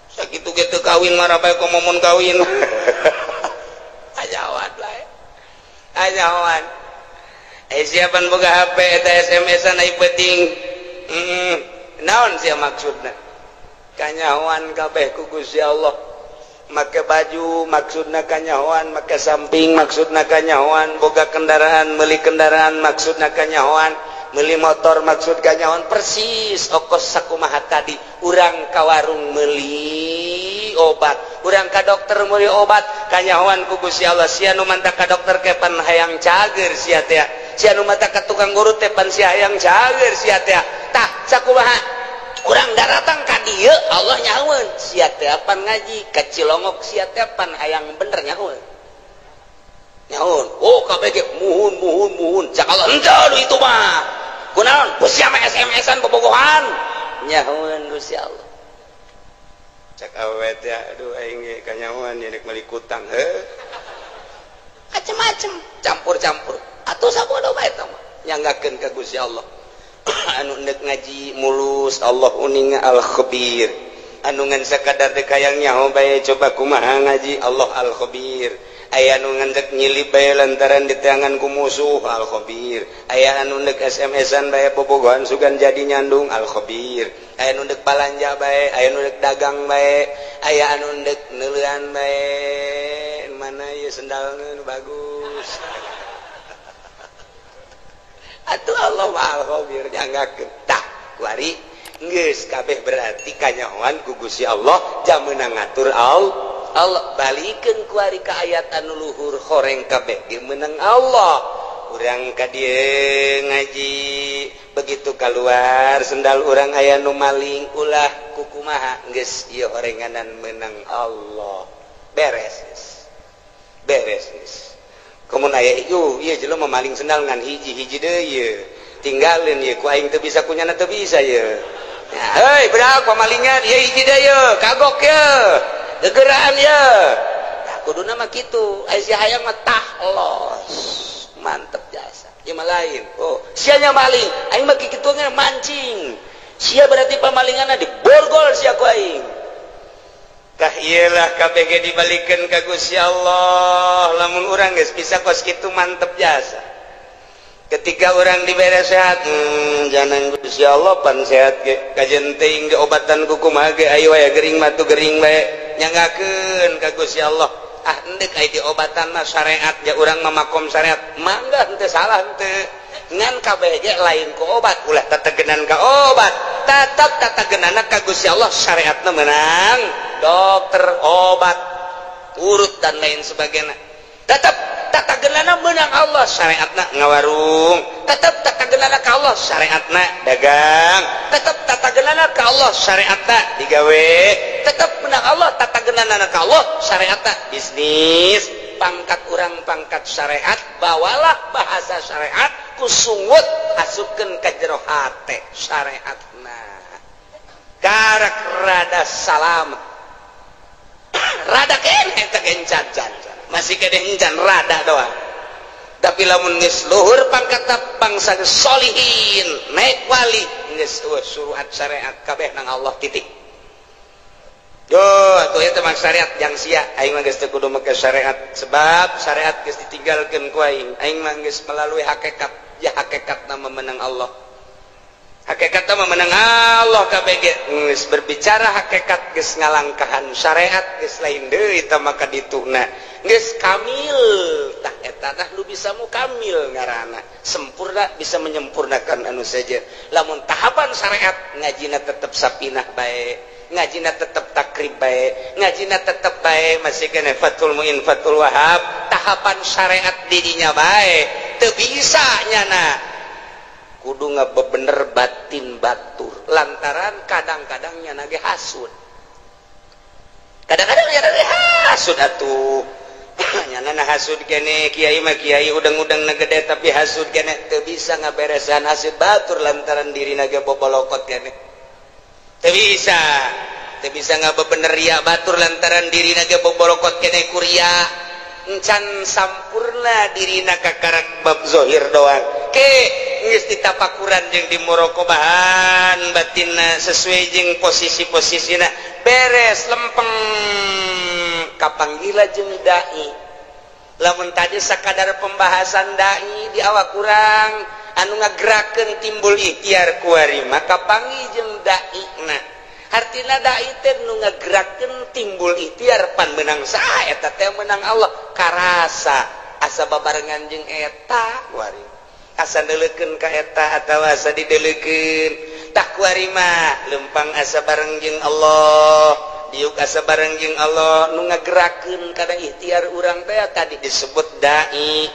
sakitu ge teu kawin marah bae komo mun kawin ajawan bae ajawan siapan boga HP eta SMS-an ai penting naon sia maksudna kanyahoan kabeh ku Gusti Allah make baju maksudna kanyahoan, make samping maksudna kanyahoan, boga kendaraan meuli kendaraan maksudna kanyahoan, Meuli motor maksud kanyahoan persis okos sakumaha tadi. Urang ka warung meuli obat, urang ka dokter meuli obat, kanyahoan ku Gusti Allah sia nu mantak ka dokter ke pan hayang cager sia teh, sia nu mantak ka tukang urut teh pan sia hayang cager sia teh. Tah sakumaha urang daratang ka dieu Allah nyahoeun sia teh pan ngaji ka Cilongok sia teh pan hayang bener nyahoeun. Nyahoeun, oh kabeh ge muhun muhun muhun cak Allah henteu itu mah. Kunaon? Ku sia mah SMS-an bobogohan. Nyahoeun Gusti Allah. Cak awewe teh aduh aing ge kanyahoan nya rek meuli kutang heuh. Macem-macem campur-campur. Atuh sabodo bae eta mah nyanggakeun ka Gusti Allah. Anu endek ngaji mulus Allah uninga al-khabir. Anu ngan sakadar teh hayang nyaho bae coba kumaha ngaji Allah al-khabir. Aya anu ngan dek nyilip bae lantaran diteangan ku musuh al-khabir. Aya anu ndek SMS-an bae bobogohan sugan jadi nyandung al-khabir. Aya anu ndek balanja bae, aya anu ndek dagang bae, aya anu ndek neuleuan bae. Mana ieu sendalna nu bagus. Atuh Allah al-khabir nyanggakeun. Tah kuari geus kabeh berarti kanyahoan ku Gusti Allah jam meunang ngatur Allah. Allah balikeun kuari ka ayat anu luhur horeng kabeh ge meunang Allah. Urang ka dieu ngaji begitu keluar sendal urang aya nu maling ulah kukumaha geus ieu horenganan meunang Allah. Beres geus. Beres geus. Komun aya ieu ieu jelema maling sendal ngan hiji-hiji deui ieu. Tinggalin ieu ku aing teu bisa kunyana teu bisa ieu. Hei budak pamalingan ieu hiji deui ieu kagok ieu. Gegeraan ya. Nah, kuduna mah kitu. Aya si hayang mah tah los. Mantep jasa. Ieu mah lain. Oh, sia nya maling. Aing mah kitu ge mancing. Sia berarti pamalinganna diborgol sia ku aing. Tah ieu lah kabeh ge dibalikeun ka Gusti Allah. Lamun urang geus bisa kos kitu mantep jasa. Ketika orang dibere sehat, jangan Gusti Allah pan sehat ge. Kajen teuing ge obatan ku kumaha ge ayo aya gering mah tuh gering bae. Nyanggakeun ka Gusti Allah. Ah endek aya diobatan mah syariat ja urang mah makom syariat. Mangga henteu salah henteu. Ngan kabeh ge lain ku obat, ulah tetegenan ka obat. Tetep tetegenanna ka Gusti Allah syariatna meunang. Dokter, obat, urut dan lain sebagainya. Tetep tatagenana meunang Allah syariatna ngawarung. Tetep tatagenana ka Allah syariatna dagang. Tetep tatagenana ka Allah syariatna digawe. Tetep meunang Allah tatagenana ka Allah syariatna bisnis. Pangkat urang pangkat syariat, bawalah bahasa syariat kusungut asupkeun ka jero hate syariatna. Karak rada salam. Rada keneh teh encan-can. Masih kene encan rada doang. Tapi lamun geus luhur pangkat bangsa solihin, naik wali geus suruhat syariat kabeh nang Allah titik. Duh, atuh eta mah syariat jang sia, aing mah geus teu kudu make syariat sebab syariat geus ditinggalkeun ku aing. Aing mah geus melalui hakikat, ya hakikatna mah meunang Allah. Hakikatna mah meunang Allah kabeh ge geus berbicara hakikat geus ngalangkahan syariat geus lain deui eta mah ka dituna. Geus kamil tah eta tah nu bisa mukamil ngaranna sempurna bisa menyempurnakan anu sejen. Lamun tahapan syariat ngajina tetep sapinah bae, ngajina tetep takrib bae, ngajina tetep bae masih kene Fathul Muin Fathul Wahab tahapan syariat didinya bae teu bisa nyana kudu ngabebener batin batur lantaran kadang-kadang nyana ge hasud, kadang-kadang nyana ge hasud atuh. Nyana na hasud kene kiai mah kiai udang-udang na gede tapi hasud kene teu bisa ngaberesan hasud batur lantaran dirina ge bobolokot kene teu bisa ngabebener ria batur lantaran dirina ge bobolokot kene kuria encan sampurna dirina kakarak bab zohir doang ke geus ditapakuran jeung dimuraqabahan batinna sesuai jeung posisi-posisina beres lempeng kapanggila jeung dai. Lamun tadi sakadar pembahasan dai di awak kurang anu ngagerakeun timbul ikhtiar kuari maka panggih jeung daina. Hartina dai teh nu ngagerakeun timbul ikhtiar pan meunang saha eta teh meunang Allah karasa asa babarengan jeung eta kuari. Asa neuleukeun ka eta atawa asa dideulekeun. Tah kuari mah lempang asa bareng jeung Allah, diuk asa bareng jeung Allah nu ngagerakeun kana ikhtiar urang teh tadi disebut dai.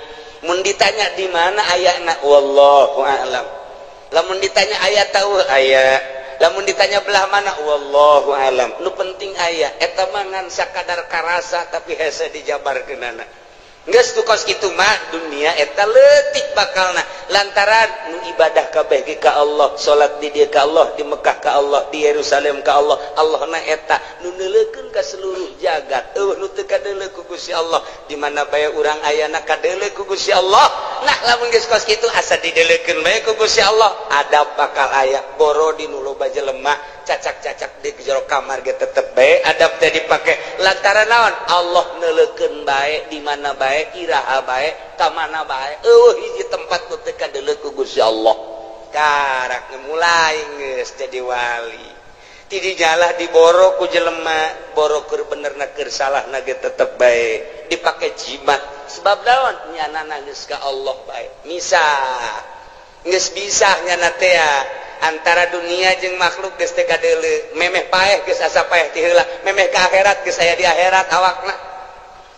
Mun ditanya di mana ayana, wallahu a'lam. Lamun ditanya aya tahu aya, lamun ditanya belah mana, wallahu a'lam. Nu penting aya eta mah ngan sakadar karasa tapi hese dijabarkeunana. Geus tu kos kitu mah dunia eta leutik bakalna lantaran nu ibadah kabeh ge ka Allah, salat di dieu ka Allah, di Mekah ka Allah, di Yerusalem ka Allah. Allahna eta nu neuleukeun ka seluruh jagat. Eueuh nu teu kadeuleu ku Gusti Allah, di mana bae urang ayana kadeuleu ku Gusti Allah. Nah lamun geus kos kitu asa dideuleukeun bae ku Gusti Allah, adab bakal aya. Boro di nu loba jelema cacak-cacak di jero kamar ge tetep bae adab teh dipake lantaran naon? Allah neuleukeun bae di mana bae, iraha bae, ka mana bae. Eueuh hiji tempat nu teu kadeuleu ku Gusti Allah. Karak mulai geus jadi wali. Ti dijalah diboro ku jelema, boro keur benerna keur salahna ge tetep bae dipake jimat. Sebab naon? Nyanana geus ka Allah bae. Misah geus bisa nyana teh antara dunia jeung makhluk geus teu kadeuleu. Memeh paeh geus asa paeh ti heula, memeh ka akhirat geus aya di akhirat awakna.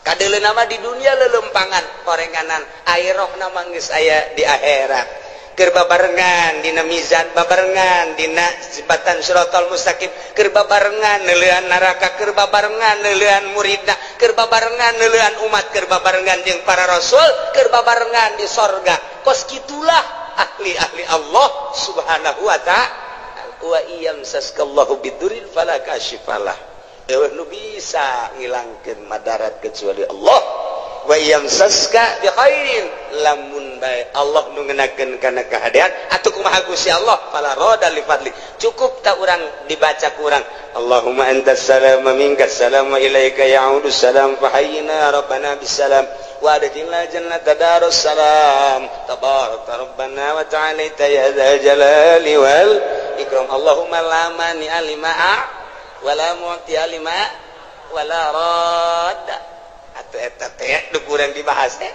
Kadeuleu nama di dunia lelempangan korenganan, akhirah mah geus aya di akhirat. Keur babarengan dina mizan, babarengan dina jembatan Shiratal Mustaqim, keur babarengan neuleuan neraka, keur babarengan neuleuan muridna, keur babarengan neuleuan umat, keur babarengan jeung para rasul, keur babarengan di sorga. Kos kitulah ahli-ahli Allah Subhanahu wa ta'ala. Wa iyamsaskallahu bidurrin fala kashifalah. Eueuh nu bisa ngilangkeun madarat kecuali Allah. Wa yamsaska bi khairin, lamun bae Allah nu ngenakeun kana kahadean atuh kumaha Gusti Allah fala rada li fadli. Cukup tak urang dibaca ku urang Allahumma antas salam wa minkas salam wa ilaika ya'udu salam fahayyina rabbana bisalam wa adkhilna jannata darus salam tabaraka rabbana wa ta'alaita ya dzal jalali wal ikram. Allahumma la mani'a lima wa la mu'tiya lima wa la radda. Atau eta teh nu kurang dibahas teh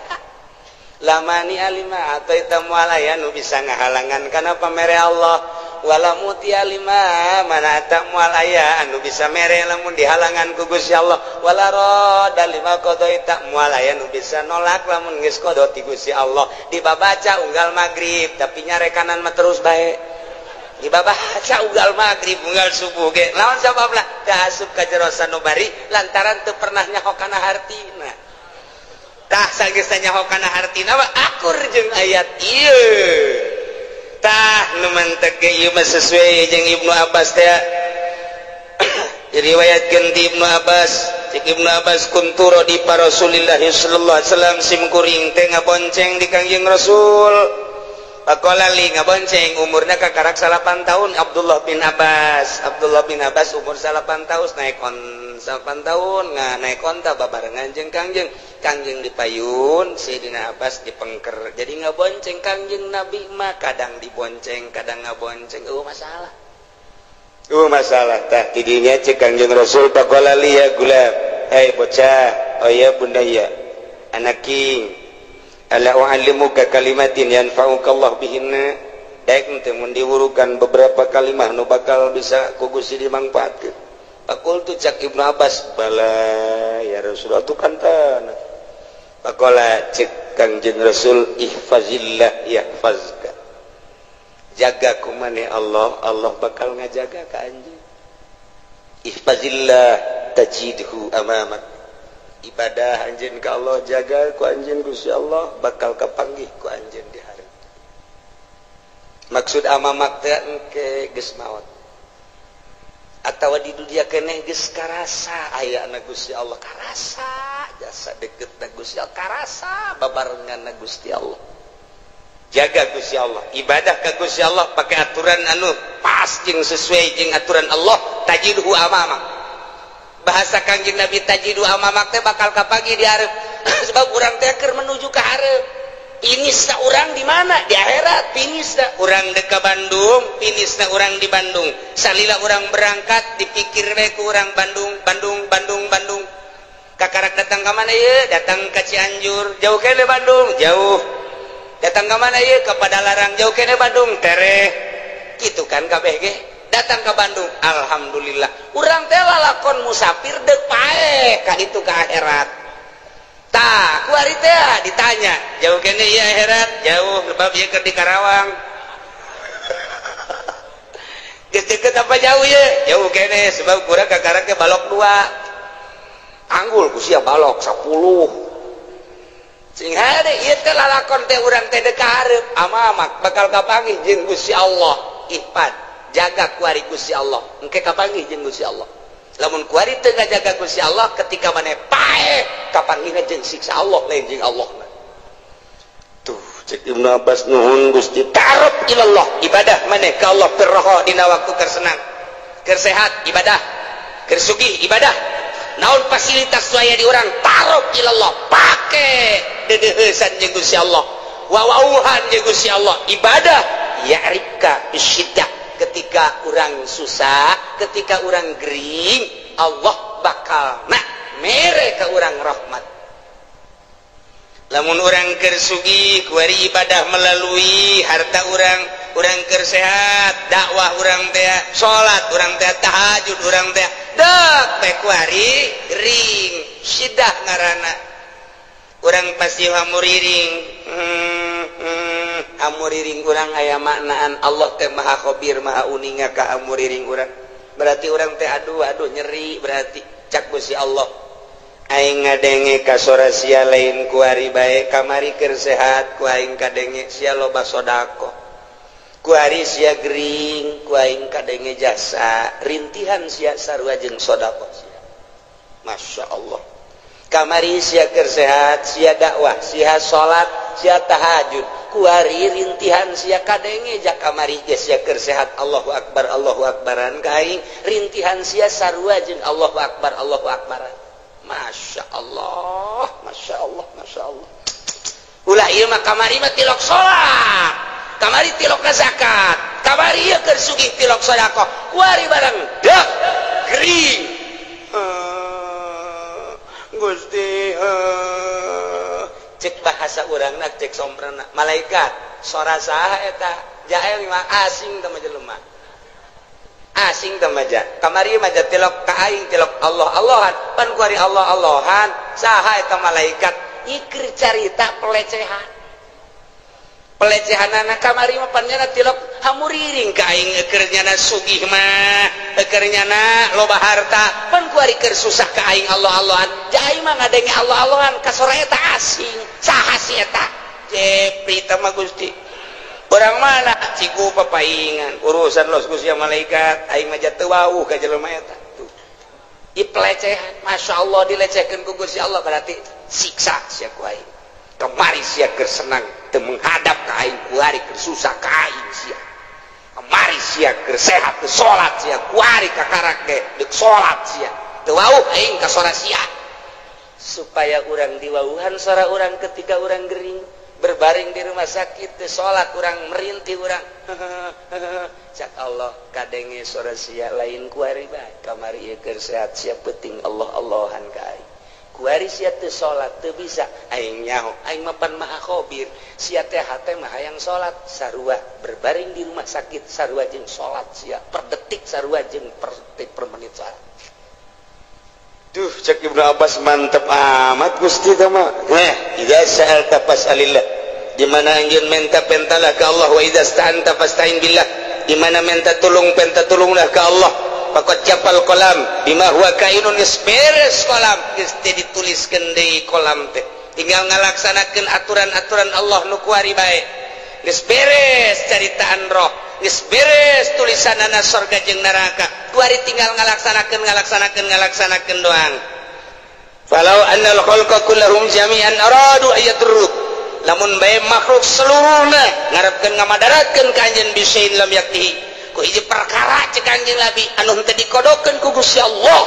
lamani alima atau eta moal aya nu bisa ngahalangan kana pamere Allah, wala mutia lima mana eta moal aya anu bisa mere lamun dihalangan ku Gusti Allah, wala rada lima qadaita moal aya nu bisa nolak lamun geus qada ti Gusti Allah. Dibabaca unggal magrib tapi nyarekanan mah terus bae, dibabaca unggal magrib unggal subuh ge lawan sababna teu asup ka jero sanubari lantaran teu pernah nyaho kana hartina. Tah sageus nyaho kana hartina mah akur jeung ayat ieu. Tah nu mantek ge ieu mah sesuai jeung Ibnu Abbas teh. Diriwayatkeun ti Ibnu Abbas, cek Ibnu Abbas kuntu radi pa Rasulillah sallallahu alaihi wasallam, sim kuring teh ngabonceng di Kangjeng Rasul. Pakola li ngabonceng umurna kakarak 8 tahun Abdullah bin Abbas. Abdullah bin Abbas umur 8 tahun naik on 8 tahun nga naik onta babarengan jeung Kangjeng. Kangjeng dipayun, Sayyidina Abbas dipengker. Jadi ngabonceng Kangjeng Nabi mah kadang dibonceng, kadang ngabonceng. Eueuh masalah. Eueuh masalah tah tidinya cek Kangjeng Rasul pakola li ya gulam. Hei bocah, oh ya bundaya, anaking. Ala u'allimuka kalimatin yanfa'uka Allah bihinna. Daek teh mun diwurukan beberapa kalimah nu bakal bisa ku Gusti dimangfaatkeun. Faqultu cak Ibnu Abbas, bala ya Rasulullah tu kantan. Faqala cek Kangjeng Rasul ihfazillah yahfazka. Jaga kumane Allah, Allah bakal ngajaga ka anjeun. Ihfazillah tajidhu amamak. Ibadah anjeun ka Allah jaga ku anjeun Gusti Allah bakal kapanggih ku anjeun di hareup. Maksud amamak teh engke geus maot atawa di dunia keneh geus karasa ayana Gusti Allah, karasa jasa deukeutna Gusti Allah, karasa babarenganna Gusti Allah. Jaga Gusti Allah, ibadah ka Gusti Allah pakai aturan anu pas jeung sesuai jeung aturan Allah, tajidhu amamak. Bahasa Kangjeng Nabi tajidu amamak teh bakal kapagi di hareup. Sebab urang teh keur menuju ka hareup. Finisna urang di mana? Di akhirat. Finisna urang dek ka Bandung, finisna urang di Bandung. Salila urang berangkat dipikir we ku urang Bandung, Bandung, Bandung, Bandung. Kakarak datang ka mana ieu? Datang ka Cianjur. Jauh keneh Bandung? Jauh. Datang ke mana ieu? Ke Padalarang, jauh kene Bandung tereh. Gitu kan kabeh ge. Datang ke Bandung, alhamdulillah. Urang teh lalakon musafir deuk paeh ka ditu ka akhirat. Tah, kuari teh ditanya, jauh kene ieu akhirat? Jauh, sebab ieu keur di Karawang. Geus deket apa jauh ye? Jauh kene sebab kurang kakara ke balok 2. Anggul ku sia balok 10. Sing hade ieu teh lalakon teh urang teh deuk hareup amamak bakal kapanggih jeung Gusti Allah. Ihfad, jaga kuari Gusti Allah. Engke kapanggih jeung Gusti Allah. Lamun kuari teu ngajaga Gusti Allah ketika maneh paeh kapanggihna jeung siksa Allah lain jeung Allah. Tuh cek Ibnu Abbas nuhun Gusti ta'aruf ilallah, ibadah maneh ka Allah firroho dina waktu keur senang, keur sehat ibadah, keur sugih ibadah. Naon fasilitas aya di urang ta'aruf ilallah, pake deudeuheusan jeung Gusti Allah, wawauhan jeung Gusti Allah, ibadah ya'rifka bisyiddah. Ketika urang susah, ketika urang gering, Allah bakal nak mere ka urang rahmat. Lamun urang keur sugih kuari ibadah melalui harta urang, urang keur sehat dakwah urang teh, salat urang teh, tahajud urang teh, dek teh kuari gering sidah ngaranna. Urang pasti hamuriring, hamuriring urang aya maknaan Allah teh maha khabir maha uninga ka hamuriring urang. Berarti urang teh aduh aduh nyeri berarti cak Gusti Allah. Aing ngadenge ka sora sia lain kuari bae kamari keur sehat ku aing kadenge sia loba sedekah. Kuari sia gering ku aing kadenge jasa rintihan sia sarua jeung sedekah sia. Masya Allah. Kamari sia keur sehat sia dakwah sia salat sia tahajud kuari rintihan sia kadenge jak kamari ge sia keur sehat Allahu akbar Allahu akbaran ka aing rintihan sia sarua jeung Allahu akbar Allahu akbaran. Masya Allah, Masya Allah, Masya Allah. Ulah ieu mah kamari mah tilok salat, kamari tilok zakat, kamari ieu keur sugih tilok sedekah, kuari barang dek gering. Gusti, cek bahasa urangna cek somprana malaikat sora saha eta jael mah asing teh mah jelema. Asing teh mah kamari mah tilok ka aing tilok Allah Allahan pan kuari Allah Allahan saha eta malaikat ikir carita pelecehan pelecehanana kamari mah pan nyana tilok hamuriring ka aing keur nyana sugih mah keur nyana loba harta pan kuari keur susah ka aing Allah Allahan ja aing mah ngadenge Allah Allahan ka sora eta asing saha si eta jepri teh mah Gusti. Orang mana ciku papaingan urusan los Gusti malaikat aing mah teu wauh ka jelema eta tuh. I pelecehan Masya Allah dilecehkeun ku Gusti Allah berarti siksa sia ku aing. Kamari sia keur senang teu menghadap ka aing kuari keur susah ka aing sia. Kamari sia keur sehat teu salat sia kuari kakarak ge deuk salat sia. Teu wauh aing ka sora sia. Supaya urang diwauhan sora urang ketika urang gering berbaring di rumah sakit teu salat urang merintih urang cak Allah kadenge sora sia lain kuari bae kamari ieu keur sehat sia peuting Allah Allahan ka aing kuari sia teu salat teu bisa aing nyaho aing mah pan maha khabir sia teh hate mah hayang salat sarua berbaring di rumah sakit sarua jeung salat sia per detik sarua jeung per detik per menit salat. Duh cek Ibnu Abbas mantep amat Gusti teh mah. Idza sa'alta fas'alillah. Di mana anjeun minta pentalah ka Allah wa idza sta'anta fasta'in billah. Di mana minta tulung penta tulunglah ka Allah. Faqad japal qalam bima huwa kainun geus beres qalam geus teh dituliskeun deui qalam teh. Tinggal ngalaksanakeun aturan-aturan Allah nu kuari bae. Geus beres caritaan roh, geus beres tulisanana sorga jeung neraka. Kuari tinggal ngalaksanakeun ngalaksanakeun ngalaksanakeun doang. Falau annal khalqa kullahum jami'an aradu ayadruk. Lamun bae makhluk seluruhna ngarepkeun ngamadaratkeun ka anjeun bisain lam yaktihi. Ku hiji perkara cek anjeun Nabi anu henteu dikodokeun ku Gusti Allah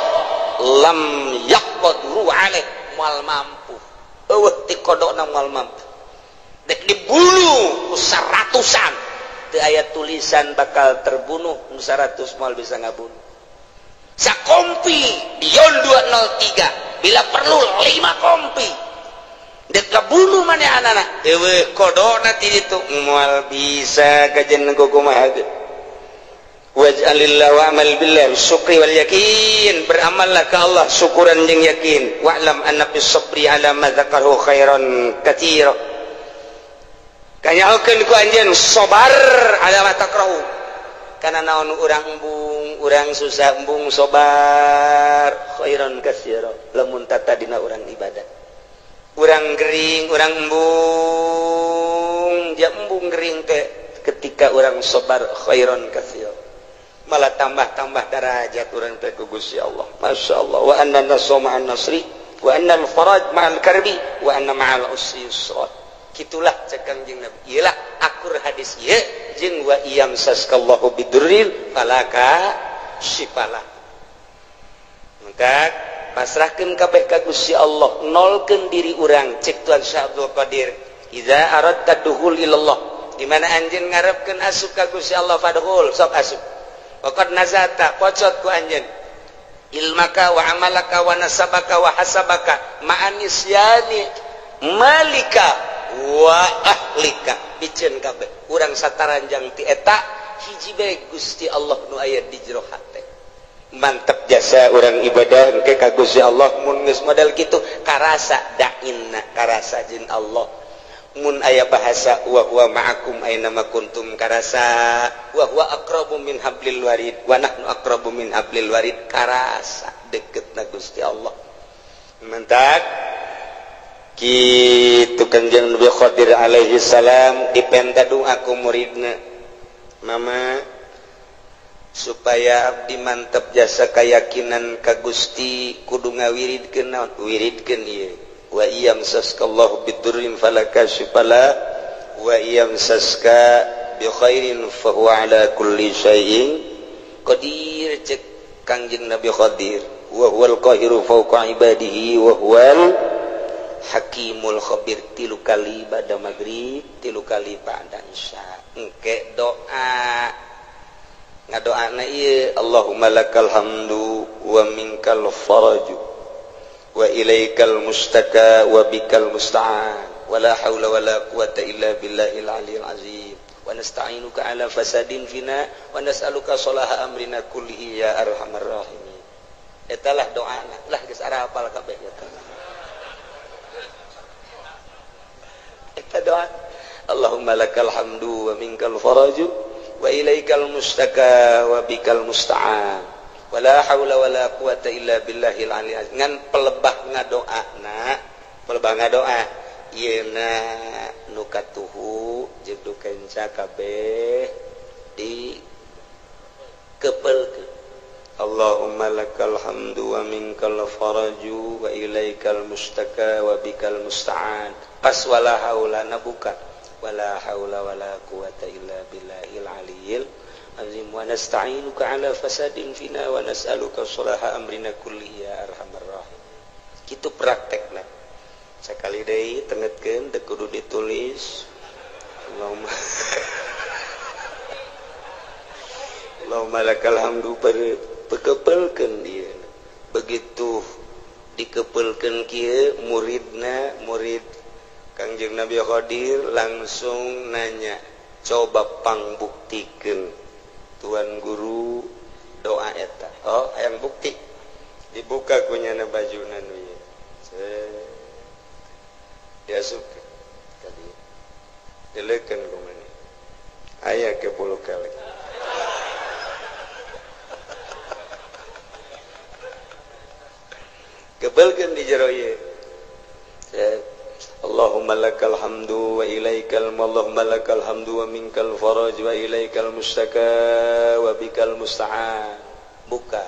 lam yaqdiru alaih moal mampu. Eueuh dikodokna moal mampu. Dek dibunuh ku seratusan teu aya tulisan bakal terbunuh 100 moal bisa ngabunuh. Sakompi Dion 203 bila perlu 5 kompi dek Kabunuh maneh anak eueuh kodona ti ditu moal bisa kajen kumaha ge. Waj'alillah wa amal billah syukri wal yakin, beramallah ka Allah syukuran jeung yakin. Wa'lam anna bis sabri ala ma dzakarahu khairan katsira. Kanyahokeun ku anjeun sabar ala ma takrahu. Kana naon urang embung, urang susah embung sabar khairan katsira. Lamun tatadina urang ibadah. Urang gering, urang embung, dia embung gering teh ketika urang sabar khairan katsira. Malah tambah-tambah derajat urang teh ku Gusti Allah. Masya Allah. Wa anna nasra ma'an nasri wa anna al-faraj ma'al karbi wa anna ma'al usri yusra. Kitulah cek Kangjeng Nabi. Iyalah akur hadis ieu jeung wa iyam saskallahu bidurril falaka sifala. Maka pasrahkeun kabeh ka Gusti Allah, nolkeun diri urang cek Tuan Syekh Abdul Qadir. Iza aradta dukhul ilallah, di mana anjeun ngarepkeun asup ka Gusti Allah fadkhul, sok asup. Waqad nazata pocot ku anjeun ilmaka wa amalaka wa nasabaka wa hasabaka ma'anisyani malika wa ahlika, piceun kabeh urang sataranjang ti eta hiji bae Gusti Allah nu aya di jero hate. Mantep jasa urang ibadah engke ka Gusti Allah mun geus model kitu karasa dainna karasa jeung Allah. Mun aya bahasa wa huwa ma'akum aina ma kuntum karasa, wa huwa aqrabu min hablil warid wa nahnu aqrabu min hablil warid, karasa deketna Gusti Allah. Mentak kitu Kangjeng Nabi Khadir alaihi salam dipenta doa ku muridna, mama supaya abdi mantep jasa keyakinan ka Gusti kudu ngawiridkeun naon, wiridkeun ieu. Wa iyam saskallahu bidurrin falaka syifala wa iyam saska bi khairin fa huwa ala kulli syai'in qadir. Cek Kangjeng Nabi Khadir wa huwal qahiru fawqa ibadihi wa huwal hakimul khabir. Tilu kali ba'da maghrib, tilu kali ba'da isya. Engke doa ngadoana ieu Allahumma lakal hamdu wa minkal faraju wa ilaikal mustaka wa bikal musta'an wa la haula wa la quwata illa billahil aliyil azim wa nasta'inuka ala fasadin fina wa nas'aluka salaha amrina kullihi ya arhamar rahimin. Eta lah doana lah geus arapal kabeh eta. Eta doa Allahumma lakal hamdu wa minkal faraju wa ilaikal mustaka wa bikal musta'an wala haula wala quwata illa billahil aliyil azim. Ngan pelebah ngadoana, pelebah ngadoa ieuna nu katuhu jeung nu kenca kabeh di kepelkeun. Allahumma lakal hamdu wa minkal faraju wa ilaikal mustaka wa bikal musta'an. Pas wala haula na buka wala haula wala quwata illa billahil aliyil azim wa nasta'inuka ala fasadin fina wa nas'aluka salaha amrina kullihi ya arhamar rahimin. Kitu praktekna. Sakali deui tengetkeun teu kudu ditulis. Allahumma Allahumma lakal hamdu pekepelkeun ieu. Begitu dikepelkeun kieu muridna, murid Kangjeng Nabi Khadir langsung nanya, coba pangbuktikeun Tuan Guru doa eta. Oh, hayang bukti. Dibuka kunyana bajuna nu ieu. Diasupkeun tadi. Dileukeun ku maneh. Aya ke puluh kali. Kebelkeun di jero ieu. Allahumma lakal hamdu wa ilaikal Allahumma lakal hamdu wa minkal faraj wa ilaikal mustaka wa bikal musta'an. Buka.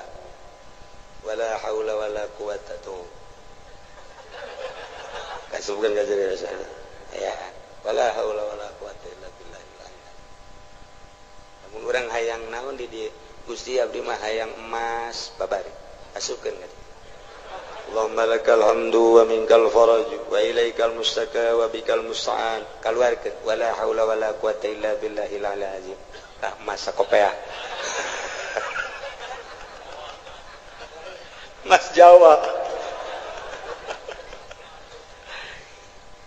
Wala haula wala quwata tuh. Kasubkeun ka jero ya. Wala haula wala quwata illa billah. Lamun urang hayang naon di dieu? Gusti abdi mah hayang emas babari. Asupkeun ka dieu. Allahumma lakal hamdu wa minkal faraj wa ilaikal mustaka wa bikal musta'an. Kaluarkeun wala haula wala quwata illa billahil aliyil azim. Tah masa kopea. Mas Jawa.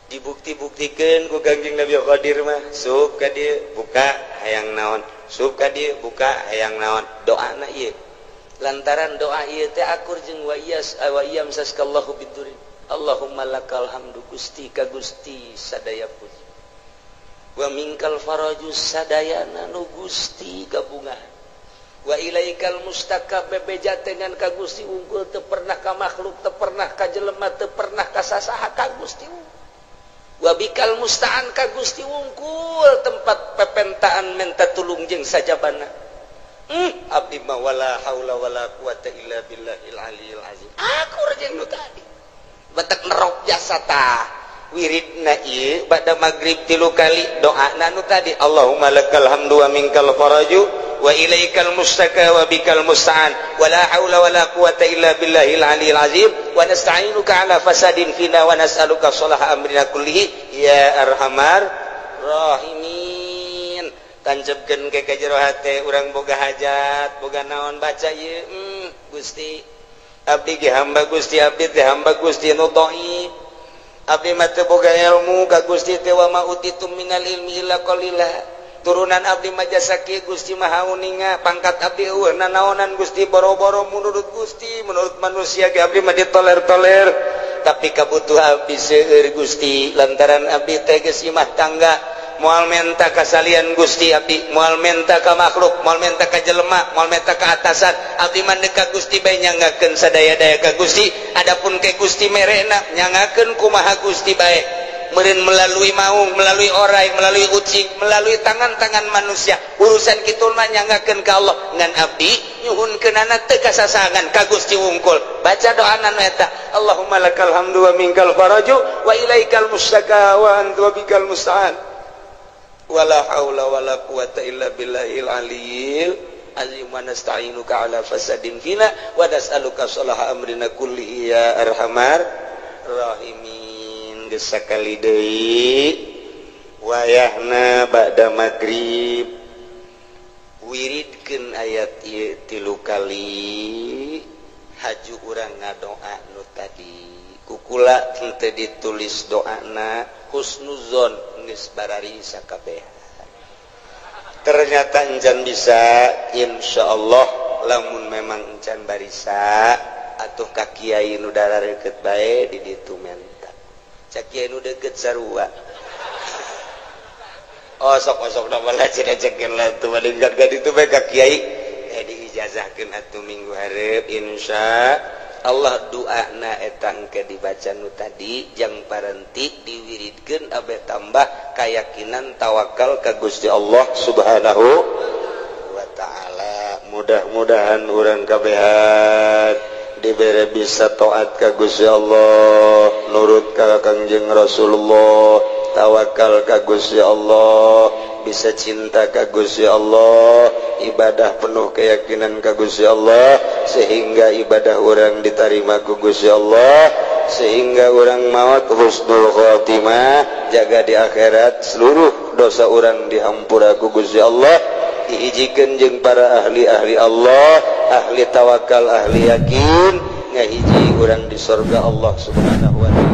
Dibukti-buktikeun ku Kangjeng Nabi Qadir mah sup ka dieu buka hayang naon, sup ka dieu buka hayang naon, doana ieu. Lantaran doa ieu teh akur jeung wa iyas wa iyam saskallahu bidurin. Allahumma lakal hamdu Gusti ka Gusti sadaya puji. Wa minkal faraju sadayana nu Gusti gabungan. Wa ilaikal mustaka bebeja dengan ka Gusti unggul teu pernah ka makhluk, teu pernah ka jelema, teu pernah ka sasaha ka Gusti unggul. Wa bikal musta'an ka Gusti unggul tempat pepentaan menta tulung jeung sajabana. Abdi mah wala haula wala quwata illa billahil aliyil azim. Akur jeung nu tadi. Batak nerok jasa tah. Wiridna ieu bada magrib 3 kali doana nu tadi Allahumma lakal hamdu wa minkal faraju wa ilaikal mustaka wa bikal musta'an wa la haula wa la quwata illa billahil aliyil azim wa nasta'inuka ala fasadin fina wa nas'aluka sholaha amrina kullihi ya arhamar rahimin. Tancepkeun ke jero hate urang boga hajat boga naon baca ieu Gusti abdi ge hamba Gusti abdi teh hamba Gusti nu dhaif abdi mah teu boga ilmu ka Gusti teh wa ma utitum minal ilmi illa qalila. Turunan abdi mah jasa kieu Gusti Maha Uninga pangkat abdi eueuh nanaonan Gusti boro-boro menurut Gusti menurut manusia ge abdi mah ditoler-toler tapi kabutuh abdi seueur Gusti lantaran abdi teh geus imah tangga moal menta ka salian Gusti abdi moal menta ka makhluk moal menta ka jelema moal menta ka atasan abdi mah ka Gusti bae nyangakeun sadaya-daya ka Gusti adapun ke Gusti merena nyangakeun kumaha Gusti bae meureun melalui maung melalui orai melalui ucing melalui tangan-tangan manusia urusan kitu mah nyangakeun ka Allah ngan abdi nyuhunkeunana teu kasasangan ka Gusti wungkul baca doana nu eta Allahumma lakal hamdu wa minkal faraju wa ilaikal mustaka wa anta bikal musta'an wala haula wala quwata illa billahil aliyil azim wa nasta'inuka ala fasadin fina wa nas'aluka sholaha amrina kullihi ya arhamar rahimin. Geus sakali deui wayahna ba'da magrib wiridkeun ayat ieu 3 kali haju urang ngadoa nu tadi kukula henteu ditulis doana husnuzon geus barari sakabeh. Ternyata encan bisa insyaallah lamun memang encan barisa atuh ka kiai nu darareukeut bae di ditu menta cak kiai nu deukeut sarua osok-osok da malah cenah lah tuh malingkat ka ditu bae ka kiai diijazahkeun atuh minggu hareup insya Allah doana eta engke dibaca nu tadi jang parenti diwiridkeun abe tambah keyakinan tawakal ka Gusti Allah Subhanahu wa taala. Mudah-mudahan urang kabehan dibere bisa taat ka Gusti Allah, nurut ka Kangjeng Rasulullah, tawakal ka Gusti Allah, bisa cinta ka Gusti Allah, ibadah penuh keyakinan ka Gusti Allah sehingga ibadah orang diterima ku Gusti Allah, sehingga orang maut husnul khotimah, jaga di akhirat seluruh dosa orang dihampura ku Gusti Allah, dihijikeun jeung para ahli-ahli Allah, ahli tawakal, ahli yakin, ngahiji orang di surga Allah Subhanahu wa taala.